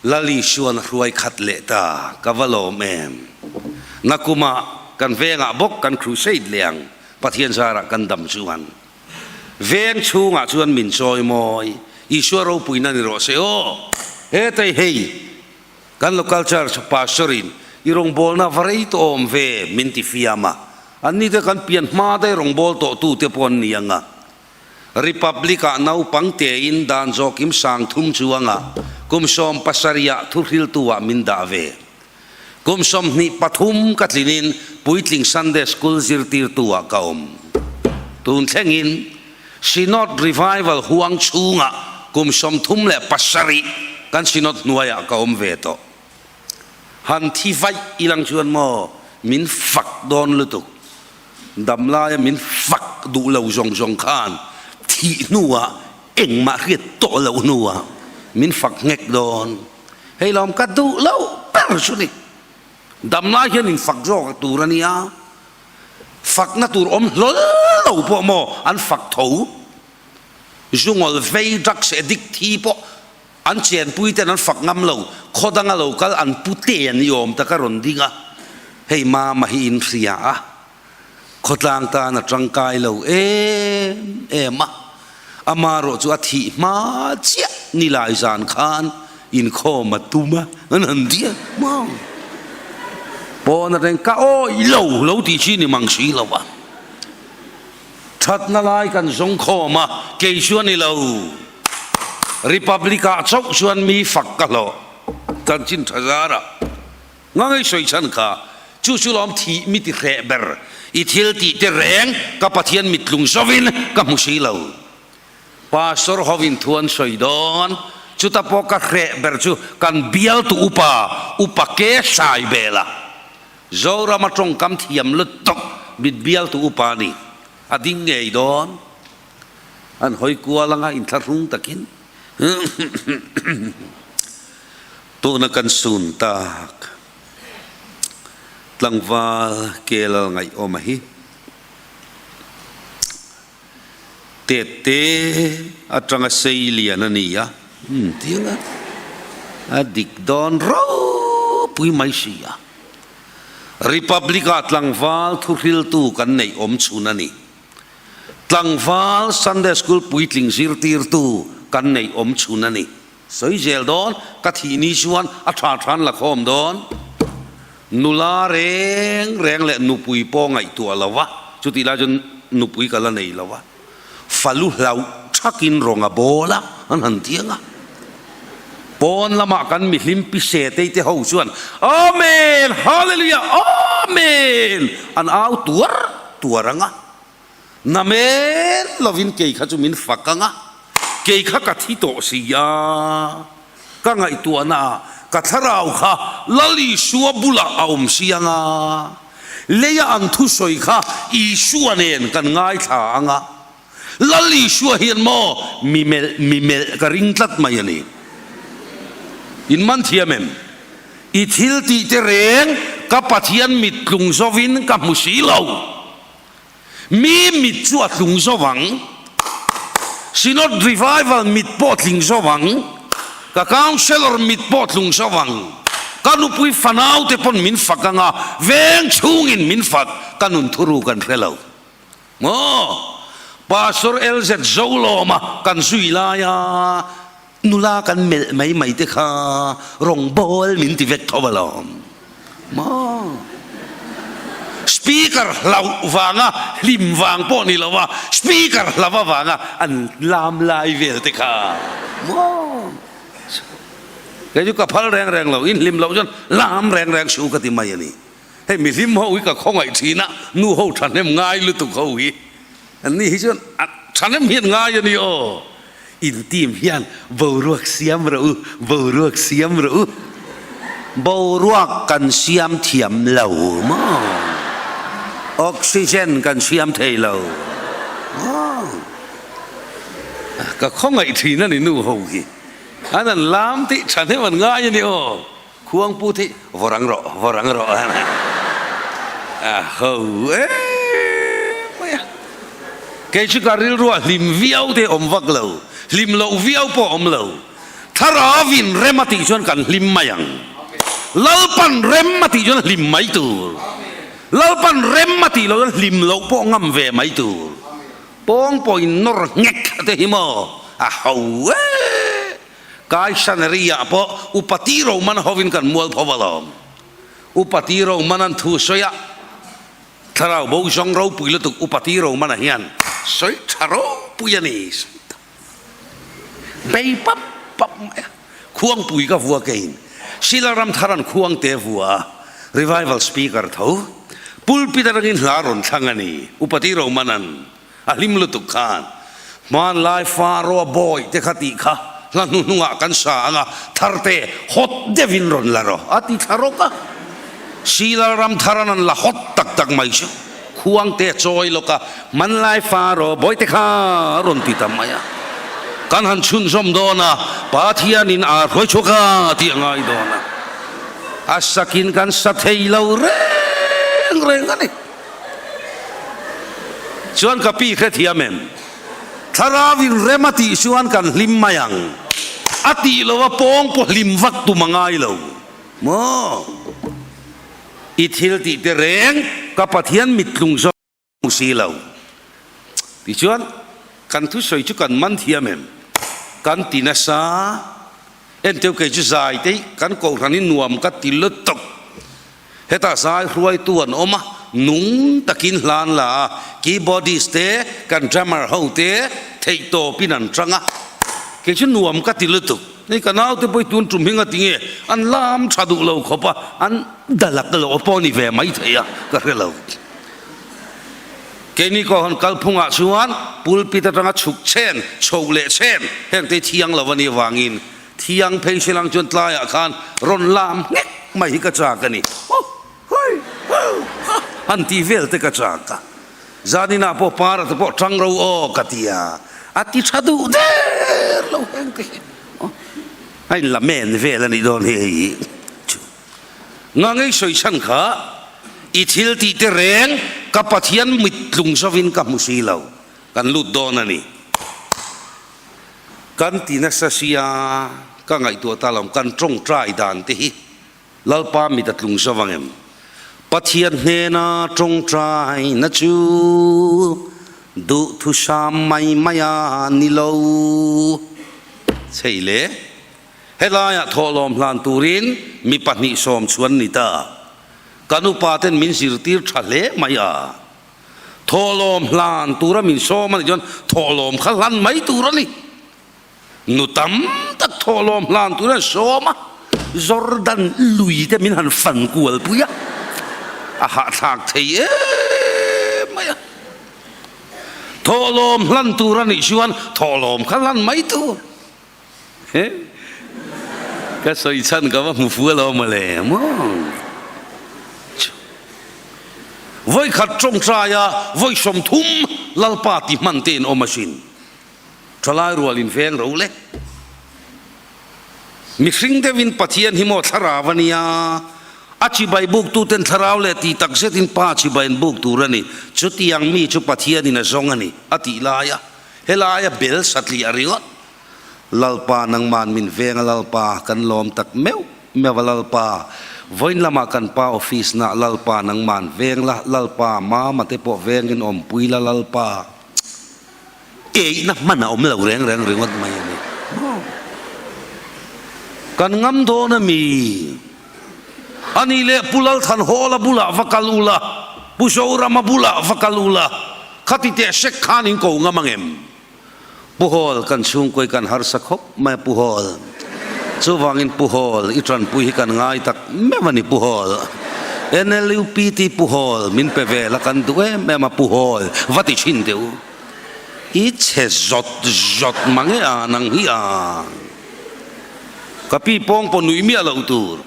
A: Lali Suan a hruai khat leh ta, ka va lawm em? Nakumah kan vengah bawk kan crusade leh ang, Pathian zarah kan dam chuan. Veng chhungah chuan min chawi mawi, Isua ropuina ni rawh se aw. Hetei hei, kan local church pastor in i rawngbawlna va rei tawh awm ve min ti fiam a, anni te kan pian hma daih rawngbâwl tawh tute pawh an ni ang a. Republic-ah naupang tein dan zawkim sang thum chuangah kum 70ah thuhriltu-ah min dah ve. Kum 23 ka tlinin puitling Sunday School zirtirtu-ah ka awm. Tun thlengin Synod Revival huang chhungah kum 37 kan Synod hnuaiah ka awm ve tawh. Han thi vaih ilang chuan maw min fak dawn lutuk. Damlaia min fak duh lo zawng zawng khan thih hnuah engmah hriat tawh loh hnuah min fak nghek dawn. Hei lawm ka duh loh ber chu ni. Damlai hian in fak zawk tur a nia. Fakna tur awm hlawl lo pawh maw an fak tho. Zungawl vei drugs addict thi pawh An chenpui ten an fak ngam lo, khaw danga lo kal an pu te an i awm tak a rawn ding a, hei mama hi in hria a, khawtlang tan a tangkai lo em em a, ama erawh chu a thih hma chiah ni lai zan khan inkhawm a tum a, an han ti a, maw pawn atangin ka awih lo lo tih chi ni mang si lo a, thatna lai kan zawng khawm a, kei chu a ni lo. Republic-ah chauh chuan mi fak ka hlawh chanchin tha zara ngangei sawi chhan kha chu chu lawm thih mi ti hreh ber i thil tih te reng ka Pathian mittlung zawin ka hmu si lo. Pastor hovin thu an sawi dawn chuta pawh ka hreh ber chu kan bialtu upa upa ke sai bela Zorama tawngkam thiam lutuk mit bialtu upa ni a ding ngei dawn. An hawi kual anga inthlahrung takin tuna kan sun tak tlangval kelal ngaihawm a hi tette atanga sei lian a ni a tiang a a dik dawn ropui mai si a Republic-ah tlangval thuhriltu kan neih awm chhun a ni. Tlangval Sunday School puitling zirtirtu kan neih awm chhun a ni. Sawi zel dawn, ka thih ni chuan a tha than la khawm dawn. Nula reng reng leh nupui pawh ngaihtuah lo va, chutih lai chuan nupui ka la nei lo va. Falu hlauh thakin rawng a bawl a, an han tiang a. Pawn lamah kan mihlim pi Setei te ho chuan, Amen! Hallelujah! Amen! An au tuar tuar ang a. Na men lovin kei kha chu min fak ang a, kei kha ka thi tawh si a. Ka ngaihtuahna ah ka thlarau kha Lal Isua bulah a awm si ang a. Leia an thusawi kha Isua nen kan ngaithla ang a. Lal Isua hian maw mi melh mi melh ka ring tlat mai a ni. In man thiam em? I thil tih te reng ka Pathian mit tlung zovin ka hmu si lo. Mi mit chu a tlung zo vang. Synod Revival mit pawh tling zo vang. Ka Councellor mit pawh tlung zo vang. Ka nupui fanau te pawn min fak anga veng chhungin min fak ka nun thuru kan hre lo. Maw? Pastor LZ Zolawma kan zui laia nula kan melh mai mai te kha rawngbawl min ti vek tho alawm. Maw? Speaker hlauh vanga hlim vang pawh ni lo a, speaker hlauh avanga an lam lai vel te kha maw? Kei chu ka phal reng reng lo, in hlim loh chuan lam reng reng suh ka ti mai a ni. Hei mihlim ho hi ka khawngaih thin a, nu ho thahnem ngai lutuk ho hi. An ni hi chuan a thahnem hian ngai a ni aw. In team hian boruak siam rawh u, boruak siam rawh u. Boruak kan siam thiam lo maw? Oxygen kan siam thei lo maw? Ka khawngaih thin a ni nu ho hi. An an lam tih thahnem an ngai a ni aw. Khuang pu thei vaw rang rawh, vaw rang rawh a ho em mai a. Kei chu ka rilruah hlim viau te awm vak lo, hlim loh viau pawh awm lo. Thlarauin rem a tih chuan kan hlim mai ang. Lalpan rem a tih chuan hlim mai tur. Lalpan rem a tih loh chuan hlim loh pawh ngam ve mai tur. Pawng pawhin nawr nghek te hi maw a ho em. Kaisaneri-ah pawh Upa Ti Roman hovin kan mual pho alawm. Upa Ti Roman an thu sawi a, thlarau bo zawng ropui lutuk Upa Ti Roman-a hian sawi tha ropui a ni. Bei pap pap mai a, khuangpui ka vua keiin Sila Ramtharan khuangte vua a, revival speaker tho pulpit atangin hla rawn thlang a ni Upa Ti Roman-a'n. A hlim lutuk khan hmanlai Faro-a bawi te kha tih kha hla hnuhnungah kan sa ang a, Tharte hawt deuhin rawn la rawh a ti thla rawk a. Silal ram tharan an la hawt tak tak mai chu khuangte a chawi lawk a, hmanlai Faro bawi te kha a rawn ti ta mai a. Kan han chhunzawm dawn a, Pathianin aa hruai chhuak a tih a ngai dawn a, a sakin kan sa thei lo reng reng a ni. Chuan ka pi hrethiam em? Thlarau in rem a tih chuan kan hlim mai ang. A tih lo a pawng pawh hlim vak tum a ngai lo maw? I thil tih te reng ka Pathian mittlung zawk hmu si lo. Tichuan kan thusawi chu kan man thiam em? Kan ti nasa. Enteu kei chu zai te hi kan kohhran hi nuam ka ti lutuk. Hetah zai hruaitu an awm a, nung takin hlan la a, keyboardist te, kan drummer ho te theihtawpin an tang a, kei chu nuam ka ti lutuk. Hei ka naute pawh hi tun tum hi ngati nge an lam tha duh lo khawp a, an dalak lo pawh a ni ve mai thei a, ka hre lo. Keini Kohhran kalphungah chuan pulpit atanga chhuk chen, chhoh leh chen heng te hi thiang lo a nih avangin Thiang phei hre lang chuan tlaiah khan rawn lam nghek mai hi ka chak a ni. Hu hui hu ha han tih vel te ka chak a. Zaninah pawh para te pawh tang ro aw ka ti a, a ti tha duh der lo heng te hi. A in la men vel a nih dawn hi hei hi chu. Ngangei sawi chhan kha i thil tih te reng ka Pathian mittlung zovin ka hmu si lo, kan lut dawn a ni. Kan ti nasa sia, ka ngaihtuah ta lo, kan tawngtai dan te hi Lalpa mit a tlung zo vang em? Pathian hnena tawngtai na chu duhthusam mai mai a ni lo. Chei le, helaiah thawhlawm hlan turin mi 2 sawm chuan ni ta. Kan upa ten min zirtir tha hle mai a. Thawhlawm hlan tura min sawm a nih chuan thawhlawm kha hlan mai tur a ni. Nu tam tak thawhlawm hlan tura an sawm a, Jordan lui te min han fan kual pui a, a hahthlak thei em mai a. Thawhlawm hlan tur a nih chuan thawhlawm kha hlan mai tur. Ka sawi chhan ka va hmu fu alo mawle maw. Vawi khat tawngtai a vawi 30 Lalpa ti hman te in awm asin. Thalai rual in veng ro le. Mihring deuhin Pathian hi maw thlarau a nia. A chibai buk tuten thlarau leh tih tak zetin Pa chibai an buk tur a ni. Chutiang mi chu Pathianin a zawng a ni a tih lai a. Helaia bel satliah ringawt. Lalpa nangman min veng a Lalpa kan lawm tak meuh meuh a Lalpa vawiin lamah kan pa office nah Lalpa nangman veng la Lalpa mama te pawh vengin awmpui la Lalpa eihna hman a awm lo reng reng ringawt mai a ni maw kan ngam dawn a mi a ni leh Pu Lalthanhawla bulah va kal ula. Pu Zorama bulah va kal ula, khati teh sek khan in ko ngam ang em? Pu Hawl, kan chhungkawi kan harsa khawp mai a Pu Hawl. Chuvangin Pu Hawl, i tanpui hi kan ngai tak meuh a ni Pu Hawl. NLUP ti Pu Hawl min pe ve la kan duh em em a Pu Hawl, va ti thin teh u. I chhe zawt zawt mang e a nang hi a. Ka pi pawng pawh nuih miah loh tur.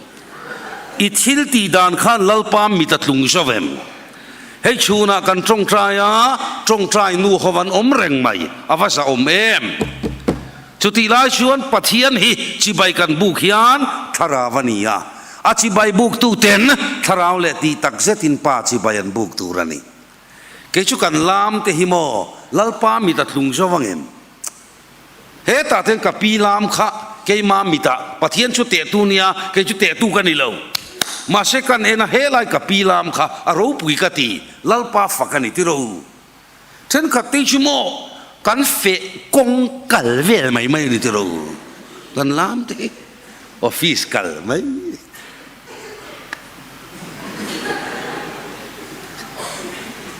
A: I thil tih dan khan Lalpa mit a tlung zo em? Hei chhunah kan tawngtai a, tawngtai nu ho an awm reng mai, a va zahawm em? Chutih lai chuan Pathian hi chibai kan buk hian thlarau a ni a, a chibai buktuten thlarau leh tih tak zetin Pa chibai an buk tur a ni. Kei chu kan lam te hi maw Lalpa mit a tlung zo ang em? Hetah ten ka pi lam kha keima mitah Pathian chu tehtu nia, kei chu tehtu ka ni lo. Mahse kan en a helai ka pi lam kha a ropui ka ti, Lalpa fak a ni ti ro. Thenkhat te chu maw kan feh kawng kal vel mai mai a ni ti ro. Kan lam te hi office kal mai.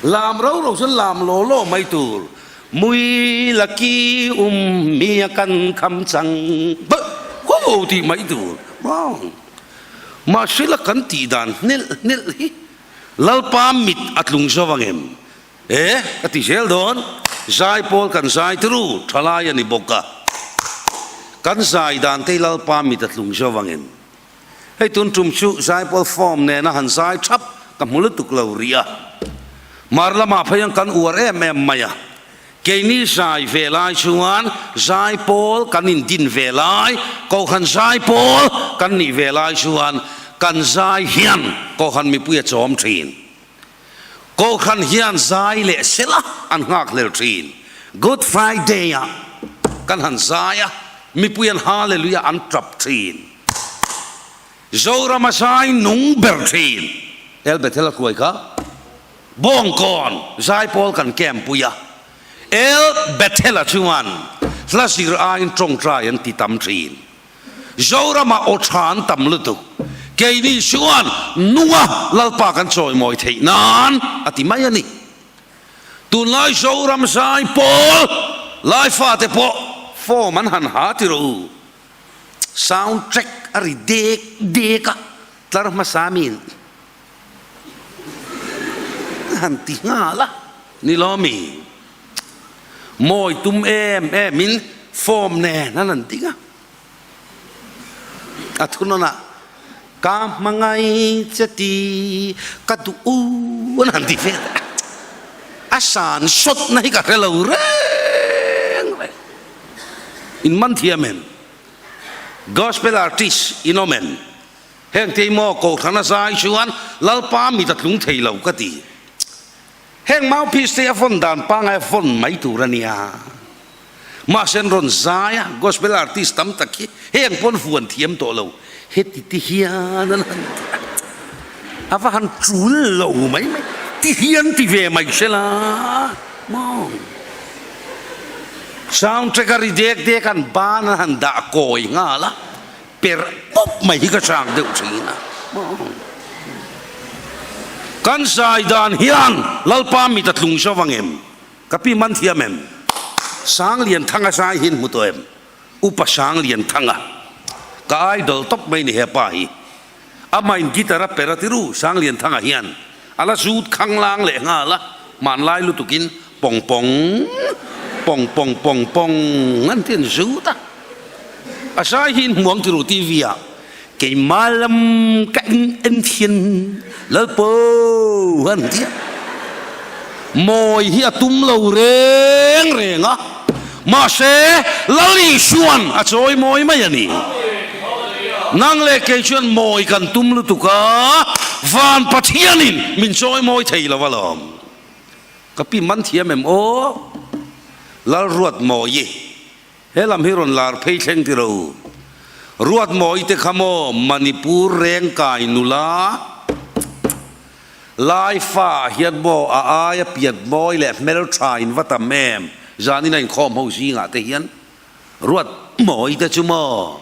A: Lam ro ro chuan lam law law mai tur. Mui laki um mi a kan kham chang beuh ho tih mai tur maw? Mahsela kan tih dan hnelh hnelh hi Lalpa mit a tlung zo ang em? E, ka ti zel dawn, zai pawl kan zai turu thalai a ni bawk a, kan zai dan te hi Lalpa mit a tlung zo ang em? Hei tun tum chu Zaipawl form nena han zai thap ka hmu lutuk lo rih a. Mar lamah phei ang kan uar em em mai a. Keini zai ve lai chuan Zaipawl kan indin ve lai, Kohhran Zaipawl kan nih ve lai chuan kan zai hian Kohhran mipui a chawm thin. Kohhran hian zai leh sela an nghakhlel thin. Good Friday-ah kan han zai a, mipui an Hallelujah an tap thin. Zorama zai nung ber thin. El Bethel a hruai kha Bawngkawn zaipawl kan camp pui a, El Bethel-a chuan hla zir aiin tawngtai an ti tam thin. Zorama aw tha an tam lutuk. Keini chuan nunga Lalpa kan chawimawi theih nan a ti mai a ni. Tunlai Zoram zai pawl lai fate pawh form an han ha ti rawh u. Sound track a ri dek dek a, tlar hmasa min han ti nghal a ni lo mi. Mawi tum em em in form nen an han ding a, a thunawn ah ka hmangai che ti ka duh u an han ti vel a, a san sawt na hi ka hre lo reng reng. In man thiam em? Gospel artist in awm em? Heng te hi maw Kohhran a zai chuan Lalpa mit a tlung thei lo ka ti. Heng mouthpiece te hi a vawn dan pangai a vawn mai tur a nia. Mahse an rawn zai a, gospel artist tam tak hi heng pawn vuan thiam tawh lo. Heti ti hian an han ti a, a va han tul lo mai mai, ti hian ti ve mai se la maw. Sound track a ri dek dek an ban an han dah kawi nghal a, Per pawp mai hi ka chak deuh thin a. Kan zai dan hian Lalpa mit a tlung zo vang em? Ka pi man thiam em? Sanglianthanga zai hi in hmu tawh em? Upa Sanglianthanga. Ka idol tawp mai ni hepa hi. Amah in guitar a per a tiru Sanglianthanga hian a la zut khanglang leh nghal a, hmanlai lutukin pawng pawng, pawng pawng pawng pawng an ti an zut a. A zai hi in hmu ang tiru TV ah keimah lam ka in en thian Lalpo an ti a. Mawi hi a tum lo reng reng a, mahse Lal Isuan a chawi mawi mai a ni. Nang leh kei chuan mawi kan tum lutuk a, van Pathianin min chawi mawi thei lo alawm. Ka pi man thiam em aw? Lal Ruatmawi. He lam hi rawn lar phei thleng ti ro. Ruatmawi te kha maw Manipur reng kai nula Lai fa ah hian maw a aia pian mawi leh hmeltha in va tam em zanin a inkhawm ho zingah te hian Ruatmawi te chu maw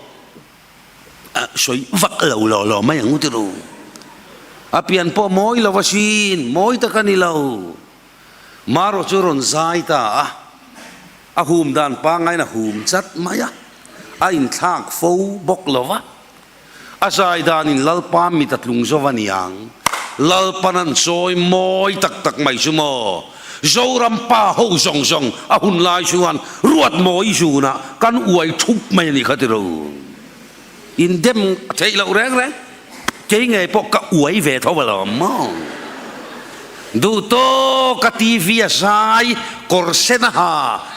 A: sawi vak lo law law mai ang u ti ro. A pian pawh mawi lo asin, mawi tak a ni lo. Marawh chu rawn zai ta a, a hum dan pangaiin a hum chat mai a, a inthlak fo bawk lo va. A zai danin Lalpa mit a tlung zo a niang. Lalpan an chawi mawi tak tak mai chu maw? Zoram pa ho zawng zawng a hun lai chuan ruat mawi zunah kan uai thup mai a nih kha ti ro. In dem a theih loh reng reng. Kei ngei pawh ka uai ve tho alawm maw? Duh tawk a TV a zai kawr sen a ha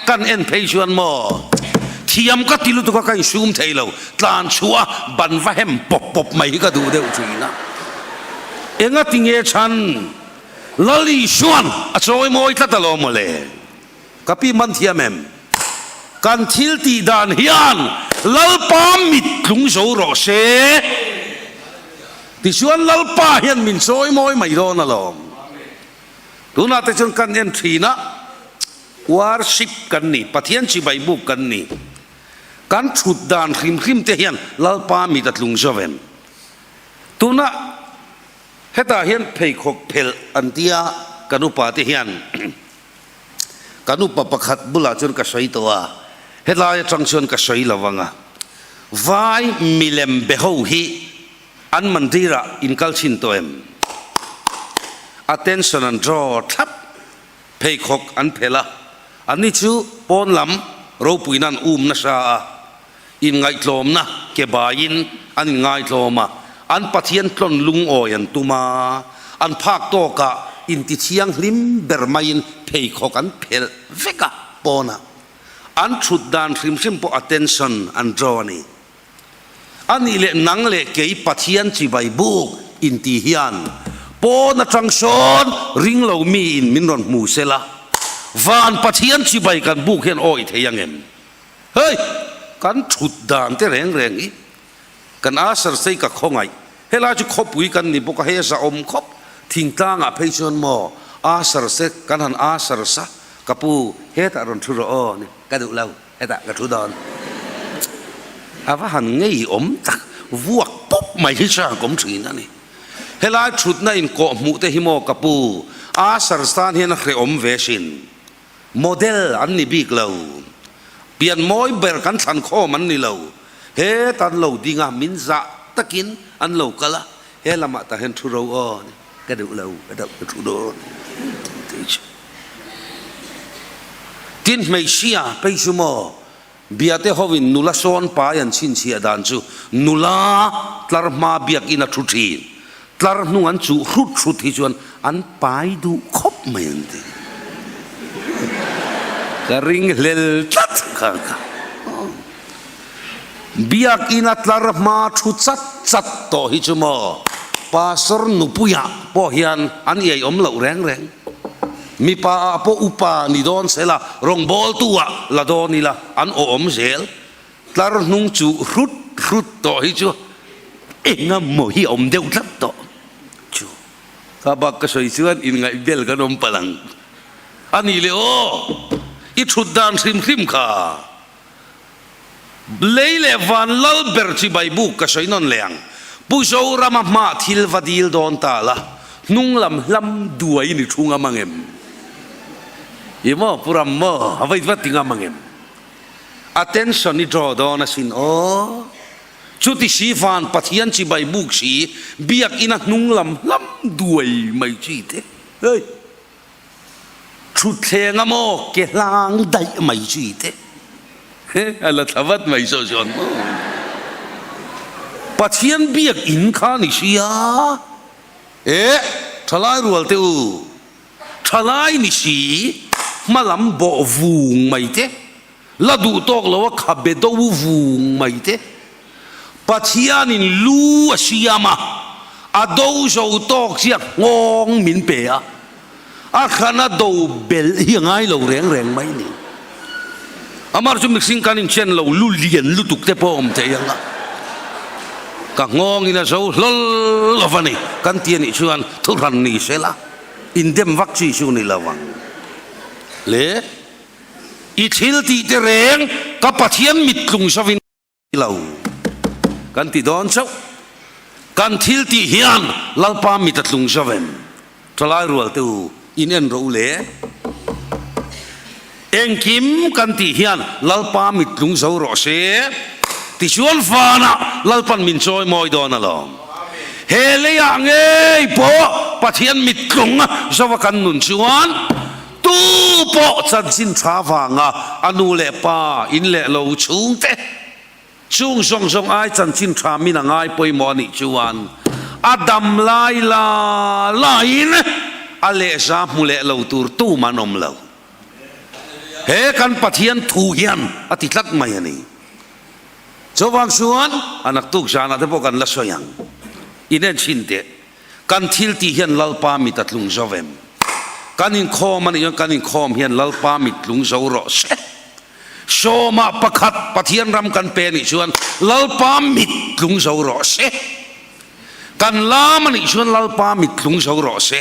A: kan en phei chuan maw? Thiam ka ti lutuk a ka insum thei lo, tlan chhuah a ban va hem pawp pawp mai hi ka duh deuh thin a. Enga ti nge chhan? Lal Isuan a chawi mawi tlat alawm mawle. Ka pi man thiam em? Kan thil tih dan hian Lalpa mit tlung zo rawh se. Tichuan Lalpa hian min chawi mawi mai dawn alawm. Tunah te chuan kan en thin a, worship kan ni, Pathian chibai buk kan ni. Kan thut dan hrim hrim te hian Lalpa mit a tlung zo em? Tunah hetah hian pheikhawk phelh an tia kan upa te hian. Kan upa pakhat bulah chuan ka sawi tawh a, helai atang chuan ka sawi lo ang a, vai milem be ho hi an mandir-ah in kal chhin tawh em? Attention an draw thlap, pheikhawk an phelh a, anni chu pawn lam ropuina an um nasa a, inngaihtlawmna ke baiin an inngaitlawm a, an Pathian tlawn lungawi an tum a, an phak tawkah intithianghlim ber maiin pheikhawk an phelh vek a, pawnah an thut dan hrim hrim pawh attention an draw a ni. A nih leh nang leh kei Pathian chibai buk inti hian pawn atang sawn ring lo miin min rawn hmu sela, van Pathian chibai kan buk hian awi thei ang em? Hei! Kan thut dan te reng reng hi kan Asher sei ka khawngaih. Helai chu khawpui kan ni bawk a, hei a zahawm khawp. Thingtlangah phei chuan maw Asher se kan han Asher sa, ka pu hetah rawn thu rawh aw ni, ka duh lo, hetah ka thu dawn. A va han ngeiawm tak, vuak pawp mai hi chuan ka awm thin a ni. Helai thutna inkawh hmuh te hi maw ka pu Asher tan hian a hrehawm ve thin. Model an ni bik lo. Pian mawi ber kan thlan khawm an ni lo. Heta an lo ding a, min zah takin an lo kal a, he lamah tah hian thu ro aw ni, ka duh lo, ka deuh ka thu dawn tih chu. Tin hmeichhia phei chu maw, Biate hovin nula sawn pai an chhinchhiah dan chu nula tlar hma biakin a thu thin. Tlar hnung an chuh hrut hrut hi chuan an pai duh khawp mai an ti. Ka ring hlel tlat kha kha. Biakin a tlar hma thu chat chat tawh hi chu maw Pastor nupuiah pawh hian an iai awm loh reng reng. Mipa ah pawh upa ni dawn sela, rawngbawltu ah la dawn ila an awm zel. Tlar hnung chu hrut hrut tawh hi chu enga maw hi a awm deuh tlat tawh chu. Ka bak ka sawi chuan inngaih bel kan awm palh ang a nih le aw, i thut dan hrim hrim kha. Lei leh van lal ber chibai buk ka sawi nawn leh ang. Pu Zorama hma thil va dil dawn ta la, hnung lam hlam duai ni thu ngam ang em? I maw Pu Ram maw a vei vat ti ngam ang em? Attention i draw dawn asin aw. Chuti si van Pathian chibai buk si biakina hnung lam hlam duai mai chi te. Hei! Thutthleng a maw ke hlang daih mai chi te a la thla vat mai saw chuan maw Pathian biak in kha ni sia e thalai rual te u thalai ni si hmalam bawh vung mai te la duh tawk lo a khabe do vung mai te Pathianin lu a siam a, a do zo tawk chiah nghawng min pe a, a hrana do belh hi a ngai lo reng reng mai ni. Amar chu mihring kan inchen lo lu lian lutuk te pawh awm thei ang a, ka nghawngin a zo hlawl lo a ni kan ti a nih chuan thuhran ni sela indem vak chi chu ni lo ang le. I thil tih te reng ka Pathian mittlung sovin lo kan ti dawn chauh. Kan thil tih hian Lalpa mit a tlung zo em? Thalai rual te u, in en rawh u le. Engkim kan tih hian Lalpa mit tlung zo rawh se. Tichuan vanah Lalpan min chawi mawi dawn alawm. He leiah ngei pawh Pathian mit tlung zova kan nun chuan tu pawh chanchin tha vanga a nu leh pa in leh lo chhungte Chung zawng zawng ai chanchin tha min a ngai pawimawh a nih chuan a dam lai la laiin a lehza hmu leh lo tur tum an awm lo. He kan Pathian thu hian a ti tlat mai a ni. Chuvang chuan a naktuk zanah te pawh kan la sawi ang. Inen chhin teh. Kan thil tih hian Lalpa mit a tlung zo em? Kan inkhawm a nih chuan kan inkhawm hian Lalpa mit tlung zo rawh se. Sawmah pakhat Pathian ram kan pe a nih chuan Lalpa mit tlung zo rawh se. Kan lam a nih chuan Lalpa mit tlung zo rawh se.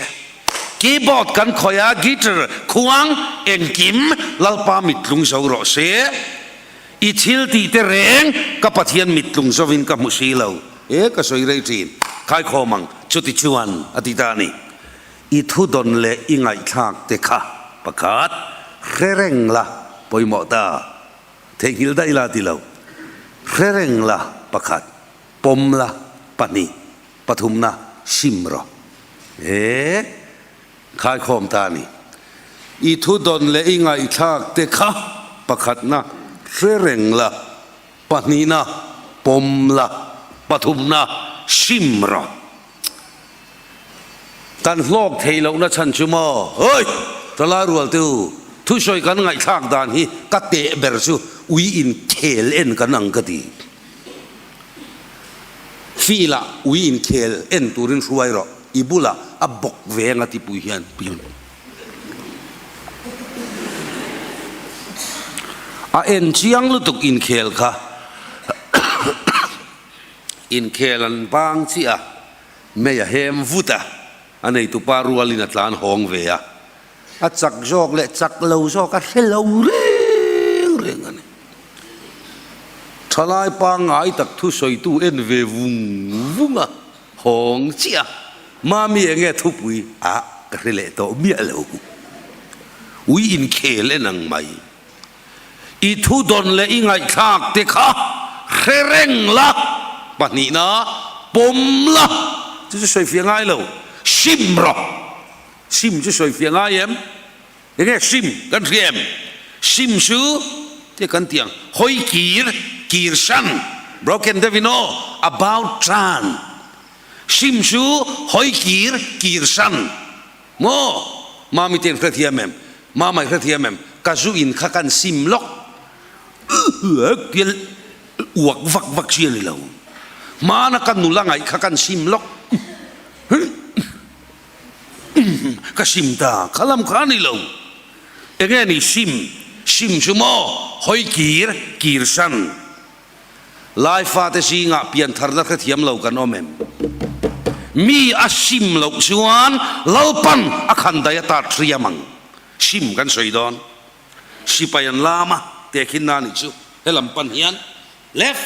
A: Keyboard kan khawih a, guitar, khuang, engkim Lalpa mit tlung zo rawh se. I thil tih te reng ka Pathian mit tlung zovin ka hmu si lo. E ka sawi rei thin. Khaikhawm ang, chuti chuan a ti ta a ni. I thu dawn leh i ngaihthlak te kha pakhat hre reng la pawimawh ta. Theihnghilh daih la ti lo. Hre reng la pakhat, pawm la pahnih, pathumna sim rawh. E Khaikhawm ta a ni. I thu dawn leh i ngaihthlak te kha pakhatna hre reng la, pahnihna pawm la, pathumna sim rawh. Kan hlawk thei lohna chhan chu maw? Hoi! Thalai rual te u, thusawi kan ngaihthlak dan hi ka teh ber chu ui inkhel en kan ang ka ti. Field-ah ui inkhel en turin hruai rawh, i bulah a bawk ve anga tipui hian piun. A en chiang lutuk inkhel kha. Inkhel an bang chiah a, mei a hem vut a, a neitupa rualin a tlan hawng ve a. A chak zawk leh chak lo zawk a hre lo reng reng a ni. Thalai pangngai tak thusawitu en ve vung vung a, hawng chiah a, Mami enge thupui a ka hre leh tawh miah lo. Ui inkhel en ang mai. I thu dawn leh i ngaihthlak te kha hre reng la, pahnihna pawm la, chu chu sawifiah ngai lo, sim rawh. Sim chu sawifiah ngai em? Enge sim kan hria em? Sim chu te kan tih ang, hawi kir, kir san, broken deuhin aw, about turn. Sim chu hawi kir, kir san. Maw? Mami te an hrethiam em? Mama i hrethiam em? Ka zu in kha kan sim lawk. Tia uak vak vak chi a ni lo. Hmana ka nula ngaih kha kan sim lawk. Ka sim ta, kha lam kha a ni lo. Enge ni sim, sim chu maw, hawi kir, kir san. Lai fate zingah piantharna hrethiam lo kan awm em? Mi a sim loh chuan Lalpan a khan daih ata hriam ang. Sim kan sawi dawn. Sipai an lam a, tehkhin na nih chu helam pan hian left,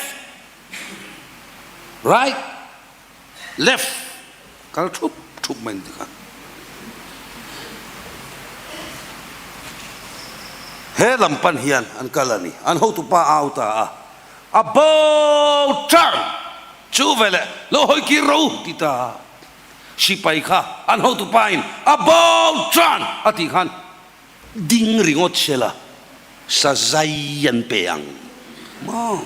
A: right, Left kal thup thup mai ni kha. He lam pan hian an kal a ni. An hotupa au ta a, About turn! Chu veleh lo hawi kir ro ti ta a. Sipai kha an hotupa in About turn! a tih khan Ding ringawt sela sazai an pe ang maw?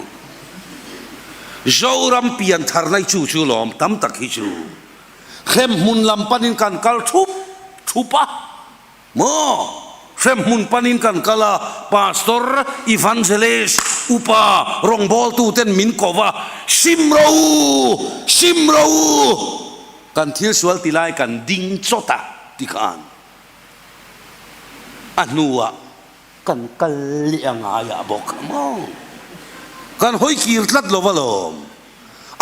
A: Zoram pian thar nai chu chu lawm tam tak hi chu hremhmun lam panin kan kal thup thup a maw? Hremhmun panin kan kal a, Pastor, Evangelist, Upa, rawngbawltu ten min ko va, Sim ro u! Sim ro u! Kan thil sual ti lai kan ding chawt a tikhan. A hnuah kan kal leh a ngaiah bawk a maw? Kan hawi kir tlat lo alawm.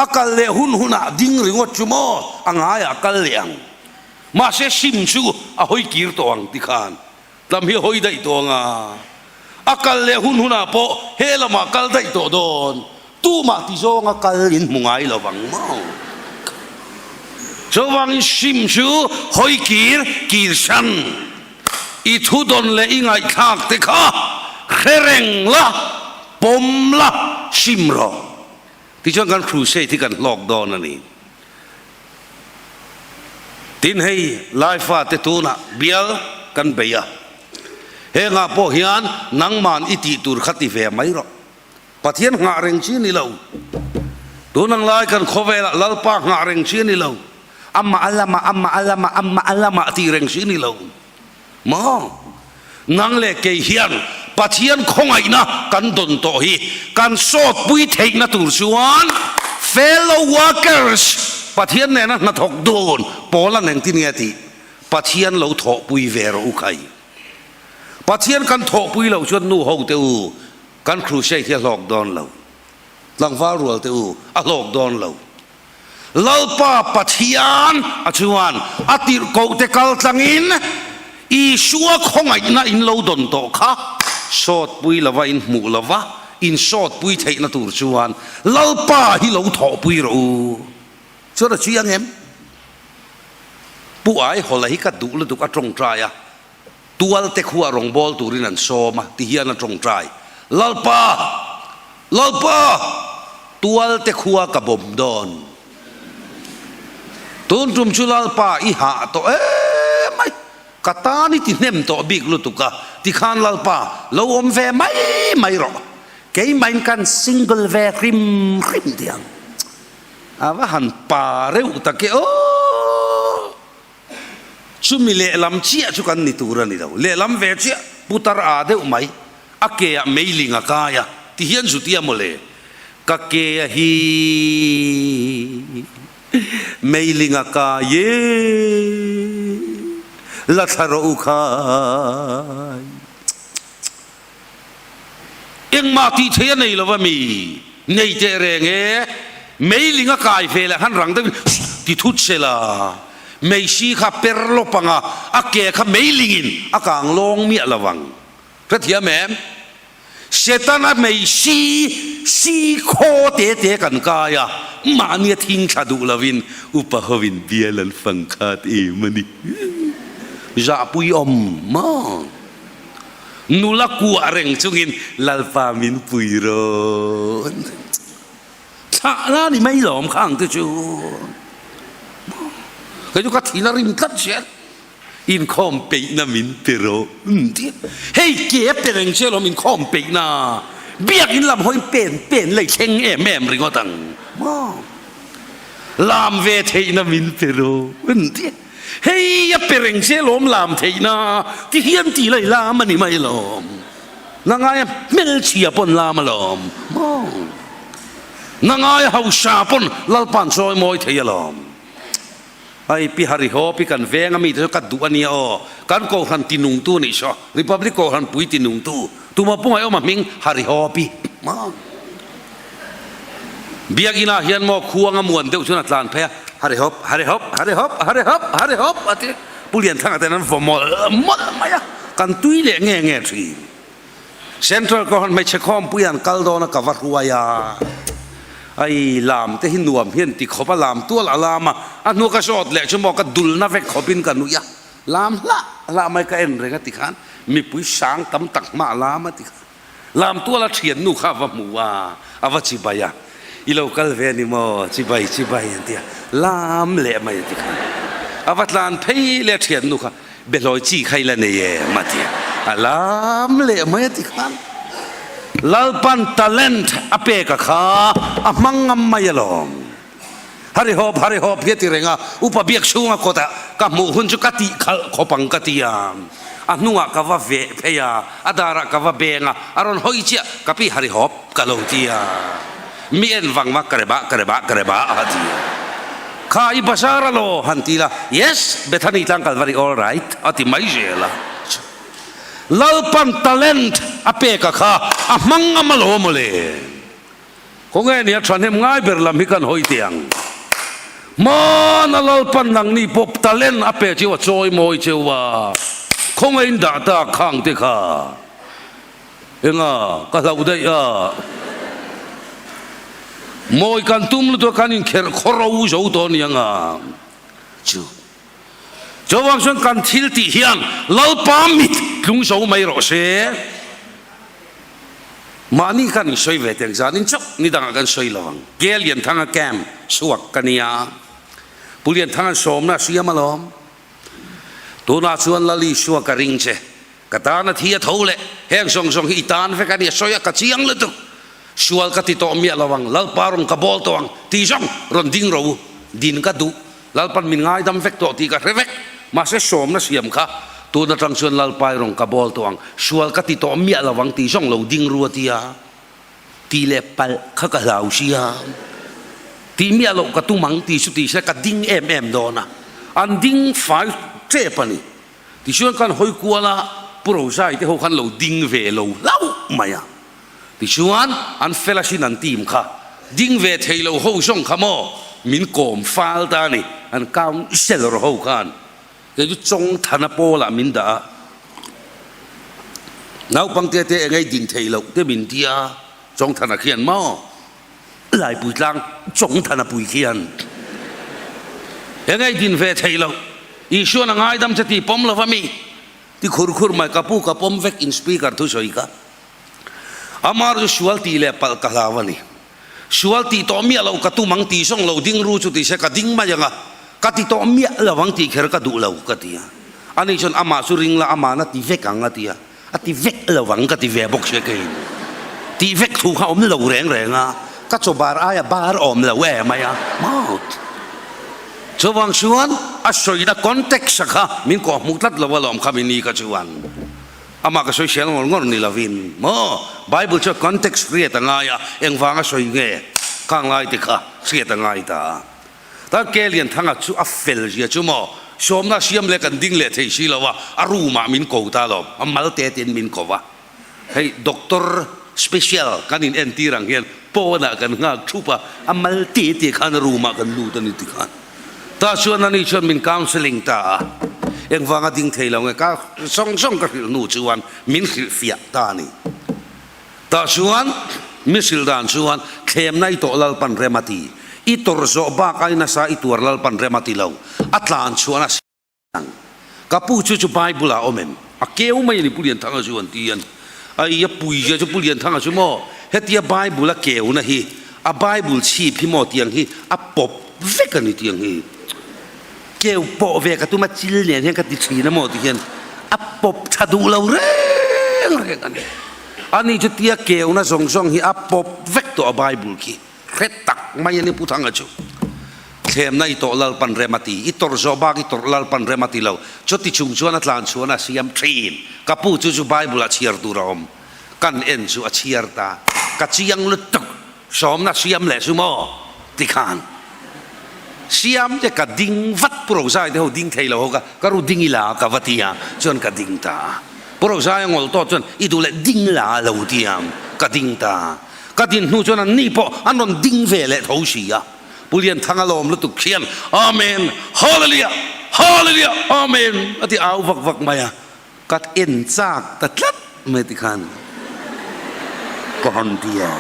A: A kal leh hun hunah ding ringawt chu maw a ngaiah kal leh ang. Mahse sim chu a hawi kir tawh ang ti khan tlam hi a hawi daih tawh ang a. A kal leh hun hunah pawh he lamah kal daih tawh dawn. Tumah ti zawnga kal in hmu ngai lo vang maw? Chuvangin sim chu hawi kir kir san. I thu dawn leh i ngaihthlak te kha hre reng la, pawm la, sim rawh. Tichuan kan crusade hi kan hlawk dawn a ni. Tin hei Laifa te tunah bial kan bei a, hengah pawh hian nangman i tih tur kha ti ve mai rawh. Pathian nghah reng chi a ni lo. Tun ang lai kan khawvelah Lalpa nghah reng chi a ni lo. Amah a lamah, amah a lamah, amah a lamah tih reng chi a ni lo. Maw? Nang leh kei hian Pathian khawngaihna kan dawn tawh hi kan sawtpui theihna tur chuan fellow workers, Pathian nena hnathawk dun pawl an engtin nge tih Pathian lo thawhpui ve rawh u khai. Pathian kan thawhpui loh chuan nu ho te u kan crusade hi a hlawk dawn lo. Tlangval rual te u a hlawk dawn lo. Lalpa Pathian a chuan a tirhkoh te kal tlangin Isua khawngaihna in lo dawn tawh kha sawtpui lova in hmuh lova in sawtpui theihna tur chuan Lalpa hi lo thawhpui rawh u. Chuan a chiang em? Pu Aihawla hi ka duh lutuk a tawngtai a, Tualte khua rawngbâwl turin an sâwm a, ti hian a ṭawngṭai, Lalpa! Lalpa! Tualte khua ka bawm dawn. Tun ṭum chu Lalpa i hah tawh em mai, ka tan i ti hnem tawh bik lutuk a, tikhan Lalpa, lo awm ve mai mai rawh, keimahin kan single ve hrim hrim tiang. A va han pa reuh tak e aw! Chumi lehlam chiah chu kan ni tur a ni lo. Lehlam ve chiah putar aa deuh mai, a ke ah meiling a kai a, ti hian zutia mawle, ka ke a hi meiling a kai e, la thla rawh u khai. Engmah tih theih a nei lo va mi? Nei teh reng e, meiling a kai ve leh han rang deuhin Shh! ti thut se la, meisi kha per lawp ang a, a ke kha meilingin a kang lawng miah lo ang. Hrethiam em? Setana meisi si khaw te te kan kai a, mahni a thing thla duh lovin upa hovin bial an fang khat em a ni. Zahpui awm maw? Nula kuah reng chungin Lalpa min pui rawn thlah la ni mai lawm kha ang te chu. Kei chu ka thin a rim tlat zel. Inkhawm peihna min pe rawh ti. Hei ke pe reng che lawm inkhawm peihna. Biakin lam hawiin pen pen lei thleng em em ringawt ang. Lam ve theihna min pe rawh ti. Hei a pe reng che lawm lam theih na ti hian ti lai lam a ni mai lawm. Na ngaia hmelchhia pawn lam a lawm maw. Na ngaia hausa pawn Lalpa'n chawi mawi thei a lawm. Ai pi Harihaw pi kan veng a mi te chu ka duh a nia aw. Kan Kohhran tinungtu nih saw Republic Kohhran pui tinungtu tuma pungai awm a hming Harihaw pi maw. Biakinn ah hian maw khuang a muan deuh chuan a tlan phei a, Hari hawp, hari hawp, hari hawp, hari hawp, hari hawp a ti. Pu Lianthanga ten an vaw mawlh mawlh mai a, kan tui leh nge nge thin. Central Kohhran hmeichhe khawmpui an kal dawn a ka va hruai a, ai lam te hi nuam hian ti khawp a, lam tual a lam a, a hnu ka zawt leh chu maw ka dulna vek khawpin ka nuih a, lam hlah hlah mai ka en reng a ti khan mipui sang tam tak hma a lam a ti khan. Lamtuala thiannu kha a va hmu a, a va chibai a, I lo kal ve a ni maw? Chibai, chibai an ti a, lam leh mai a ti kha. A va tlan phei leh a thiannu kha, Behlawi chi kha i la nei em? a ti a, a lam leh mai a ti khan. Lalpan talent a pek a kha a hmang ngam mai alawm. Harihawp, harihawp hi a ti reng a, upa biak chhunga kawtah ka hmuh hun chu ka tih khalh khawp ang ka ti a, a hnungah ka va veh phei a, a darah ka va beng a, a rawn hawi chiah, ka pi harihawp ka lo ti a, mi en vang va ka reba, ka reba, ka reba a ti a, kha i bazar a law han ti la, yes, Bethany tlang Kalvari all right a ti mai zel a, Lalpan talent a pek a kha a hmang ngam alawm mawle. Khawnge nia thahnem ngai ber lam hi kan hawi teh ang. Hmana Lalpan nangni pawh talent a pe cheu a chawi mawi cheu a, khawnge in dah tak khang te kha. Enga ka hlauh daih a. Mawi kan tum lutuk a kan inkherh khawro zo tawh aniang a. chu. Chuvang chuan kan thil tih hian Lalpa mit tlung zo mai rawh se. Mahni khan in sawi ve teng zanin chauh ni dangah kan sawi lo ang. Ke Lianthanga camp chhuak ka nia. Pu Lianthanga sawmna a siam alawm. Tunah chuan Lal Isua ka ring che. Ka tan a thi a tho leh heng zawng zawng hi i tan vek a ni a sawi a ka chiang lutuk. Sual ka ti tawh miah lo ang, Lalpa rawn ka bawl tawh ang tih zawng rawn ding ro u. Din ka duh, Lalpan min ngaidam vek tawh tih ka hre vek. Mahse sawmna siam kha tun atang chuan Lalpa i rawn ka bawl tawh ang, sual ka ti tawh miah lo ang tih zawng lo ding ru a ti a. Tih leh palh kha ka hlau sia. Tih miah loh ka tum ang tih chu tih se ka ding em em dawn a. An ding fai tep a ni. Tichuan kan hawi kual a, Pu Rozai te ho khan lo ding ve lo hlauh mai a. Tichuan an fel asin an team kha ding ve thei lo ho zawng kha maw min kawm fal ta a ni. An councellor ho khan kei chu Chawngthana pawlah min dah a, naupang te te engei din thei loh te min ti a, Chawngthana khian maw Laipui tlang Chawngthana pui khian engei din ve thei loh, Isuan a ngaidam che tih pawm lova mi ti khur khur mai, ka pu ka pawm vek in speaker thusawi kha. Amar chu sual tih leh palh ka hlau a ni. Sual tih tawh miah loh ka tum ang tih zawng lo ding ru chu ti se ka ding mai ang a, ka ti tawh miah lo ang tih kher ka duh lo ka ti a. Ani chuan amah chu ring la amahna ti vek ang a ti a, a ti vek lo ang ka ti ve bawk sia keiin. Tih vek thu kha awm lo reng reng a, ka chaw bar aia bar awm lo e mai a. Chuvang chuan a sawina context a kha min kawhhmuh tlat lo alawm kha mi ni kha chuan. Amah ka sawi hrial ngawr ngawr ni lovin maw Bible chuan context hriat a ngai a, engvanga sawi nge khang lai te kha hriat a ngai ta a. Tan Ke Lianthanga chu a fel zia chu maw sawmna siam leh kan ding leh thei si lo a, a room ah min ko ta lawm, a mal te tein min ko va. Hei doctor special kan in entir ang hian pawnah kan nghak thup a, a mal te te khan a room ah kan lut a ni ti khan. Tah chuan ani chuan min counselling ta a, engvanga ding thei lo nge ka zawng zawng ka hrilh hnu chuan min hrilhfiah ta a ni. Tah chuan mi hrilh dan chuan thlemna i tawh Lalpan rem a ti, i tawrh zawh bak ai nasa i tuar Lalpan rem a ti lo, a tlan chhuahna a ang. Ka pu chu chu Bible ah awm em? A keu mai a ni Pu Lianthanga chu an ti a ni. Ai a pui zia chu Pu Lianthanga chu maw hetia Bible a keuna hi a Bible chhip hi maw tiang hi a pawp vek a ni tiang hi. Keu pawh ve ka tum a chil nen hian ka ti thin a maw ti hian a pawp tha duh lo reng reng a ni. Ani chu tia keuna zawng zawng hi a pawp vek tawh a Bible khi. Hre tak mai a ni Pu Thanga chu. Thlemna i tawh Lalpan rem a ti, i tawrh zawh bak i tawrh Lalpan rem a ti lo. Chuti chung chuan a tlan chhuan a siam thin. Ka pu chu chu Bible ah chhiar tur a awm. Kan en chu a chhiar ta. Ka chiang lutuk. Sawmna siam leh chu maw? Ti khan. Siam te ka ding vat Pu Rozai te ho ding thei lo ho ka ka ru ding ila ka va ti a, chuan ka ding ta a. Pu Rozai a ngawl tawh chuan i duh leh ding la a lo ti a, ka ding ta a. Ka din hnu chuan anni pawh an rawn ding ve leh tho si a. Pu Lianthanga lawm lutuk khian, Amen! Hallelujah! Hallelujah! Amen! a ti au vak vak mai a. Ka en chak ta tlat mai ti khan ka rawn ti a.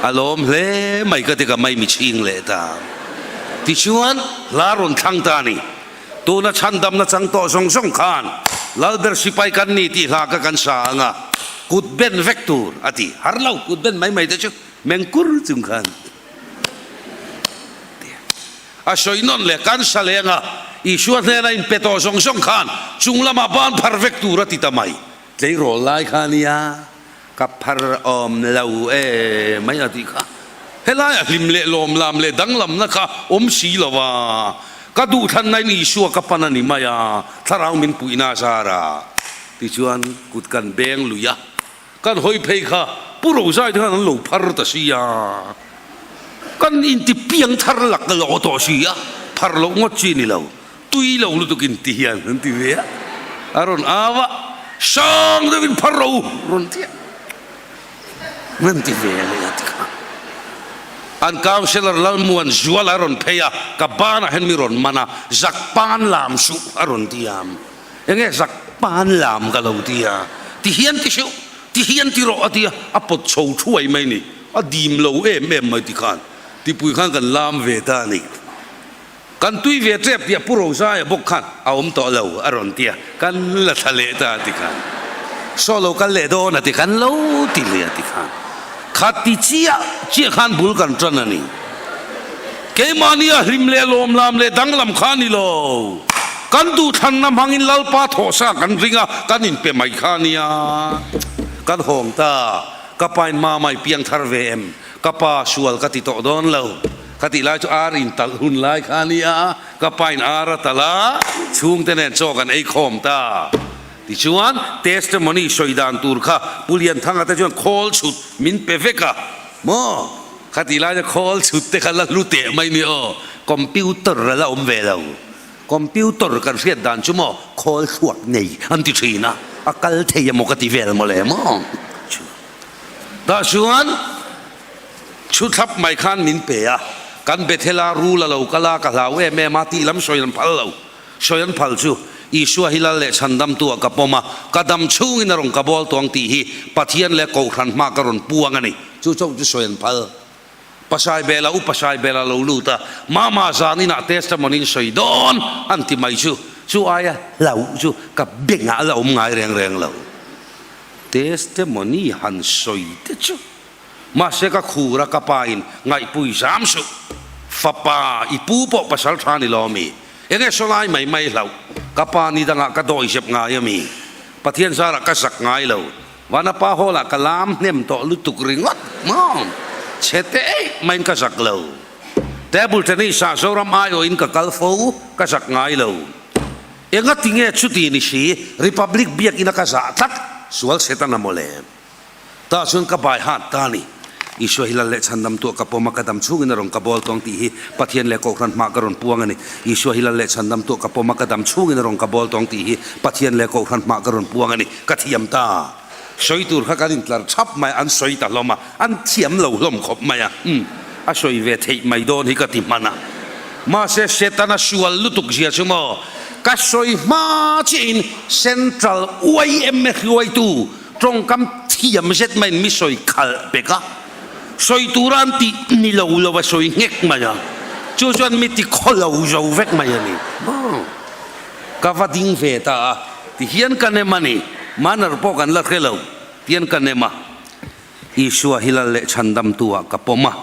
A: A lawm hle mai ka ti ka mai mi chhing leh ta. Tichuan hla rawn thlang ta a ni. Tuna chhandamna chang tawh zawng zawng khan Lalber sipai kan ni tih hla kha kan sa ang a, kut ben vek tur a ti. Har lo, kut ben mai mai te chu mengkur chung khan ti a. A sawi nawn leh kan sa leng a, Isua hnena inpe tawh zawng zawng khan chung lamah ban phar vek tur a ti ta mai. Tleirawl lai kha nia. Ka phar awm lo e mai a tih kha. Helaiah hlim leh lawmlam leh danglamna kha awm si lo a, ka duhthlannain Isua ka pan a ni mai a, thlarau min puihna a zar a. Tichuan kut kan beng lui a, kan hawi phei kha Pu Rozai te khan an lo phar ta si a, kan inti piang thar lak lawh tawh si a, phar loh ngawt chi ni lo. Tui lo lutuk in ti hian an ti ve a, a rawn au a, sang deuh in phar ro rawn ti a, an ti ve leh a ti kha. An councillor Lalmuan Zuala a rawn phei a, ka banah hian mi rawn man a, zak pan lam suh a rawn ti a, enge zak pan lam ka lo ti a, ti hian ti suh, ti hian ti rawh a ti a, a pawt chho thuai mai ni, a dim lo em em mai ti khan, tipui khan kan lam ve ta a ni. Kan tui ve tep tih a Pu Rozaia bawk khan a awm tawh lo a rawn ti a, kan la thla leh ta a ti khan. Saw lo kal leh dawn a ti khan lo ti leh a ti khan. Kha ti chiah chiah khan bul kan tan a ni. Keimahnia hlim leh lawmlam leh danglam kha a ni lo. Kan duhthlanna hmangin Lalpa thawhsa kan ring a, kan inpe mai kha a nia. Kan hawng ta, ka pain mama i piang thar ve em? Ka pa sual ka ti tawh dawn lo. Ka tih lai chu ar in talh hun lai kha a nia, ka pa in ar a talh a, chhungte nen chaw kan ei khawm ta. Tichuan, testimony sawi dan tur kha Pu Lianthanga te chuan khawl chhut min pe vek a, maw? Ka tih lai chu khawl chhut te kha la hlu teh mai ni aw, computer a la awm ve lo. Computer kan hriat dan chu maw khawl thluak nei an ti thin a, a kal thei emaw ka ti vel maw le maw? Tah chuan. Chhu thlap mai khan min pe a, kan Bethel-a rul a lo kal a, ka hlau em em a tih lam sawi an phal lo. Sawi an phal chu, Isua hi lal leh chhandamtu ah ka pawm a, ka dam chhungin a rawn ka bawl tawng tih hi Pathian leh Kohhran hma ka rawn puang a ni. Chu chauh chu sawi an phal. Pasai Bela, Upa Sai Bela lo lut a, Mama zan inah testimony in sawi dawn an ti mai chu, chu aia hlauh chu ka bengah a la awm ngai reng reng lo. Testimony han sawi te chu. Mahse ka khur a ka pa in ngaihpui zam suh. Fapa i pu pawh pasal tha ni lo ami? Enge saw lai mai mai hlauh? Ka pa ni dangah ka dawi zep ngai ami? Pathian zarah ka zak ngai lo. Vanapa hall ah ka lam hnem tawh lutuk ringawt maw? Chhe te eih maiin ka zak lo. Table tennis ah Zoram aiawhin ka kal fo, ka zak ngai lo. Engati nge chuti ni si Republic biakina ka zah tlat sual Setana mawle. Tah chuan ka bai hat ta a ni. Isua hi lal leh chhandam tuah ka pawm a, ka dam chhungin a rawn ka bawl tawng tih hi Pathian leh Kohhran hmah ka rawn puang a ni. Isua hi lal leh chhandam tuah ka pawm a, ka dam chhungin a rawn ka bawl tawng tih hi Pathian leh Kohhran hmah ka rawn puang a ni. Ka thiam ta. Sawi tur kha kan intlar thap mai a, an sawi ta hlawm a, an thiam lo hlawm khawp mai a. Umm, a sawi ve theih mai dawn hi ka ti hman a. Mahse Setana sual lutuk zia chu maw, ka sawi hma chiahin Central yma hruaitu Tawngkam thiam zet maiin mi sawi khalh pek a, sawi tura an tih ni lo lo a sawi nghek mai a, chu chuan mi ti khaw lo zo vek mai a ni. Ka va ding ve ta a, ti hian ka nem a ni, manner pawh kan la hre lo, tian ka nem a, Isua hi lal leh chhandamtu ah ka pawm a,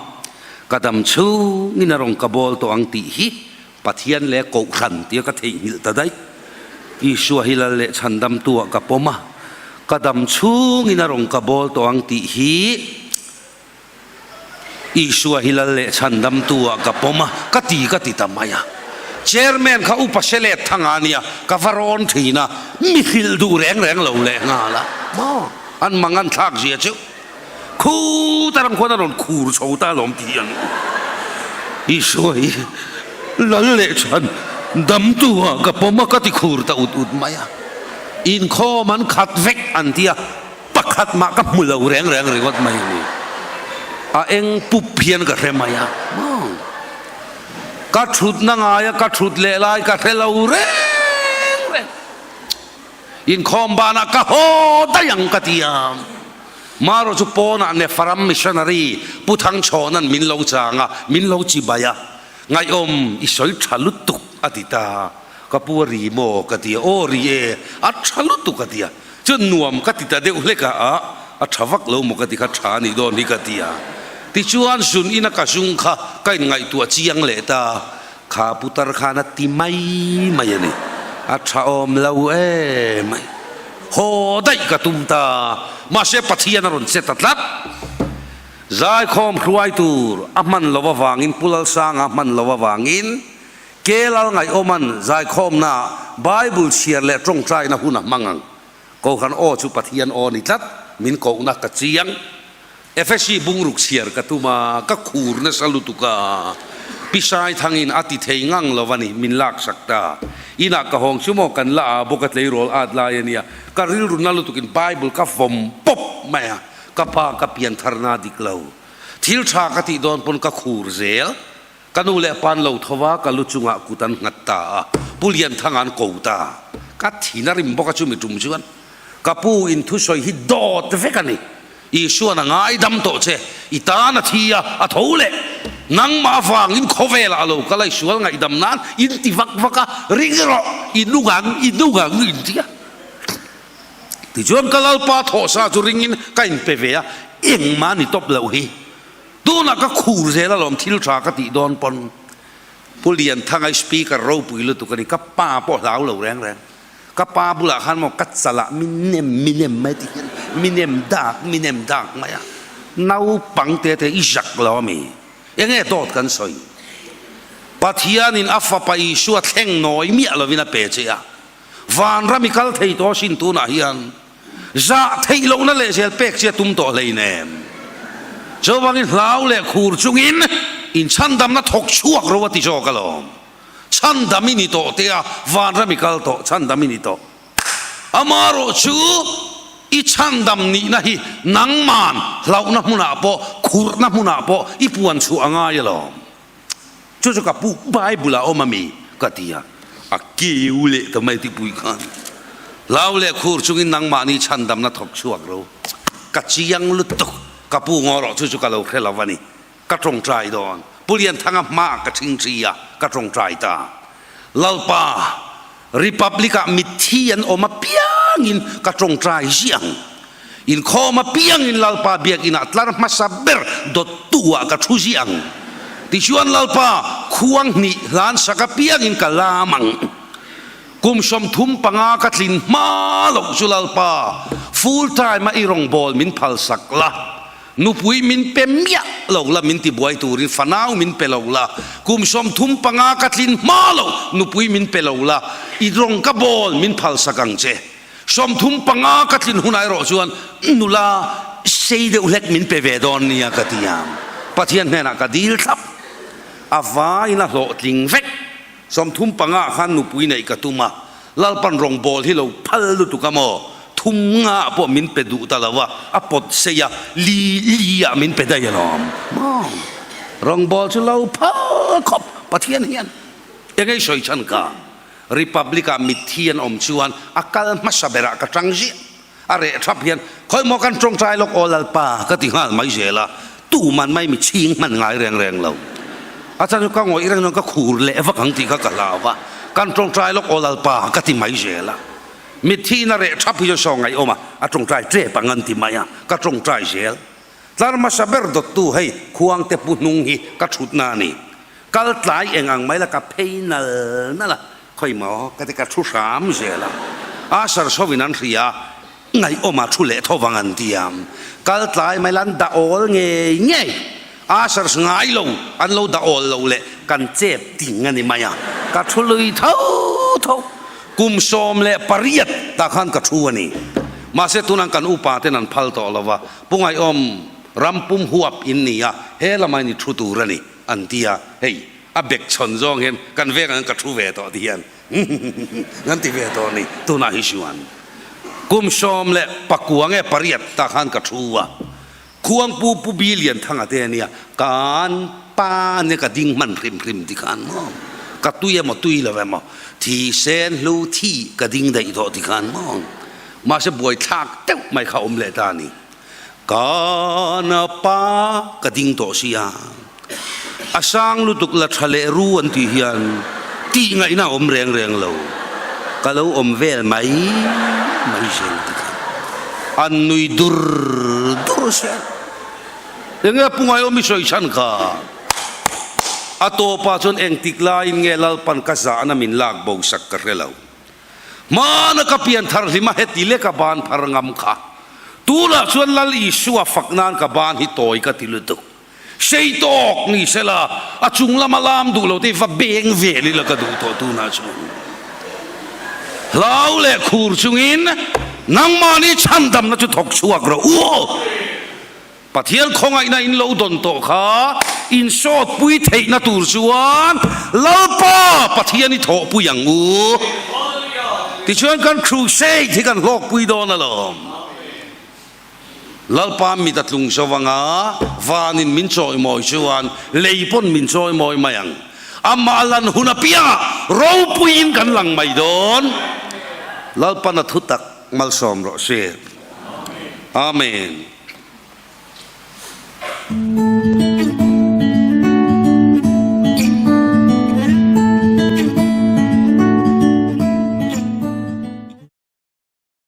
A: ka dam chhungin a rawn ka bawl tawh ang tih hi Pathian leh Kohhran tia ka theihnghilh ta daih. Isua hi lal leh chhandamtu ah ka pawm a, ka dam chhungin a rawn ka bawl tawh ang tih hi Isua hi lal leh chhandamtu ah ka pawm a, ka ti ka ti ta mai a. Chairman kha upa hre let thang a nia, ka va rawn thin a, mi hrilh duh reng reng lo leh nghal a, maw an mang an thlak zia chu. Khu ta ram khuan a rawn khur chho ta alawm tih ang Isua hi lal leh chuan damtu ah ka pawm a ka ti khur ta ut ut mai a, inkhawm an khat vek an ti a, pakhat mah ka hmu lo reng reng ringawt mai a ni. A eng pup hian ka hre mai a, ka thutna ngaia ka thut leh lai ka hre lo reng reng. Inkhawm banah ka haw daih ang ka ti a. Marawh chu pawnah Nefaram Missionary Pu Thangchhawna'n min lo chang a, min lo chibai a. Ngaihawm i sawi tha lutuk a ti ta. Ka pu a ri maw ka ti a, aw ri e, a tha lutuk a ti a. Chuan nuam ka ti ta deuh hlek a, a a tha vak lo maw ka ti kha tha a nih dawn hi ka ti a. Tichuan zun ina ka zung kha ka inngaihtuah chiang leh ta. Kha putar khan a ti mai mai a ni. A tha awm lo em mai. Haw daih ka tum ta. Mahse Pathian a rawn che ta tlat. Zaikhawm hruai tur a hman lo avangin Pu Lalsanga hman lo avangin Kelal Ngaihawman zaikhawmnaah Bible chhiar leh tawngtaina hun a hmang ang. Kohhran aw chu Pathian aw ni tlat, min kohna ka chiang. Efesi bungruk chhiar ka tum a, ka khur nasa lutuk a, Pi Saithangin a ti thei ngang lo a ni, min laksak ta. Inah ka hawng chu maw kan la a bawk a tleirawl at lai a nia, ka rilru na lutukin Bible ka vawm pawp mai a, ka pa ka piantharna dik lo. Thil tha ka tih dawn pawn ka khur zel. Ka nu leh pa an lo tho va, ka lu chungah kut an nghat ta a, Pu Lianthanga an ko ta. Ka thin a rim bawk a chumi tum chuan ka pu in thusawi hi dawt vek a ni. Isuan a ngaidam tawh che, i tan a thi a, a tho leh. Nangmah avangin khawvelah a lo kal a, i sual ngaihdam nan in ti vak vak a, ring rawh, i nung ang, i nung ang in ti a. Tichuan ka Lalpa thawhsa chu ringin ka inpe ve a, engmah ni tawp loh hi. Tunah ka khur zel alawm thil tha ka tih dawn pawn. Pu Lianthanga i speaker ropui lutuk a ni, ka pa pawh hlau lo reng reng. Ka pa bulah khan maw ka chalah mi nem mi nem mai ti hian mi nem dak mi nem dak mai a, naupang te te i zak lo ami? Enge dawt kan sawi? Pathianin a fapa Isua thleng nawi miah lovin a pe che a, vanram i kal thei tawh asin tunah hian zah theih lohna leh zel pek che a tum tawh hleinem. Chuvangin hlau leh khur chungin inchhandamna thawk chhuak ro a ti zawk alawm. Chhandam i ni tawh tia vanram i kal tawh, chhandam i ni tawh. Amaherawh chu i chhandam nihna hi nangman hlauhna hmunah pawh, khurhna hmunah pawh i puan chhuah a ngai alawm. Chu chu ka pu Bible ah awm ami? ka ti a, a keu leh ta mai tihpui khan hlau leh khur chungin nangmahni chhandamna thawk chhuak ro. Ka chiang lutuk, ka pu ngaw rawh chu chu ka lo hre lo a ni. Ka tawngtai dawn. Pu Lianthanga hmaah ka thingthi a, ka tawngtai ta. Lalpa, Republic-ah mitthi an awm apiangin ka tawngtai ziah ang. Inkhawm apiangin Lalpa biakinah tlar hmasa ber dawttu-ah ka thu ziah ang. Tichuan Lalpa, khuang hnih hlan sak apiangin ka lam ang. Kum 35 ka tlin hma loh chu Lalpa, full time-a i rawngbâwl min phalsak la. Nupui min pe miah lo la, min ti buai turin fanau min pe lo la, kum 35 ka tlin hma lo nupui min pe lo la, i rawng ka bawl min phalsak ang che. 35 ka tlin hunah erawh chuan nula sei deuh hlek min pe ve dawn nia ka ti ang. Pathian hnenah ka dil thlap. A vaiin a hlawhtling vek. 35 ah khan nupui neih ka tum a, Lalpan rawngbâwl hi lo phal lutuk a maw? Thum nga pawh min pe duh ta lo a, a pawt sei a, li li ah min pe daih alawm. Maw? Rawngbâwl chu lo phal khawp Pathian hian engei sawi chhan ka? Republic ah mitthi an awm chuan a kal hmasa berah ka ṭang ziah. A reh ṭhap hian khawimaw kan ṭawngṭai lawk aw Lalpa ka ti nghal mai zel a, tuman mai mi chhing hman ngai reng reng lo. A chan chu ka ngawih reng chuan ka khur leh vak ang tih kha ka hlau a, kan ṭawngṭai lawk aw Lalpa ka ti mai zel a. Mitthi in a reh ṭhap hi chuan saw ngaihawm a, a ṭawngṭai ṭep ang an ti mai a, ka ṭawngṭai zel. Tlar hmasa ber dawttu hei khuangte pu hnung hi ka ṭhutna a ni. Kal tlai eng ang mai la ka phei nal nal a, Khawi maw ka ti ka thu hram zel a, a sarhsawin an hria a, ngaihawm a thu leh tho vang an ti a, kal tlai mai la an dah awl ngei ngei, a sarh ngai lo an lo dah awl lo leh kan chep ting a ni mai a, ka thu lui tho tho, kum 18 tah khan ka thu a ni, mahse tunah kan upa ten an phal tawh lo va, Pu Ngaihawm ram pum huap in ni a, he lamah in i thu tur a ni an ti a, hei. A bek chhawn zawng hian kan veng ang ka thu ve tawh ti hian kan ti ve tawh a ni. Tunah hi chuan kum 19 nge pariat tah khan ka thu a, Khuangpu Pu Bi Lianthanga te ania kan pa nia ka ding hman hrim hrim ti khan maw ka tui emaw tui lo emaw thi sen hlu thi ka ding daih tawh ti khan maw mahse buaithlak deuh mai kha awm leh ta a ni. Kan pa ka ding tawh sia. A sang lutuk la tha leh ru an tih hian tih ngaihna a awm reng reng lo. Ka lo awm vel mai mai zel ti kha an nui dur dur zel. Enge a pungai awm i sawi chhan kha? A tawpah chuan engtik laiin nge Lalpan ka zahna min lak bo sak ka hre lo. Hmana ka pian thar hlim a heti lek a ban phar ngam kha. Tunah chuan Lal Isua fak nan ka ban hi tawi ka ti lutuk. Sei tawk ni sela a chung lama lam duh lo te va beng vel ila ka duh tawh tunah chuan. Hlau leh khur chungin nangmahni chhandamna chu thawk chhuak rawh u. Pathian khawngaihna in lo dawn tawh kha in sawtpui theihna tur chuan Lalpa Pathian i thawhpui ang u. Tichuan kan crusade hi kan hlawkpui dawn alawm. Lalpa mit a tlung zo anga vanin min chawimawi chuan lei pawn min chawimawi mai ang. Amah lan hun apiangah ropuiin kan lang mai dawn. Lalpan a thutak malsawm rawh se. Amen.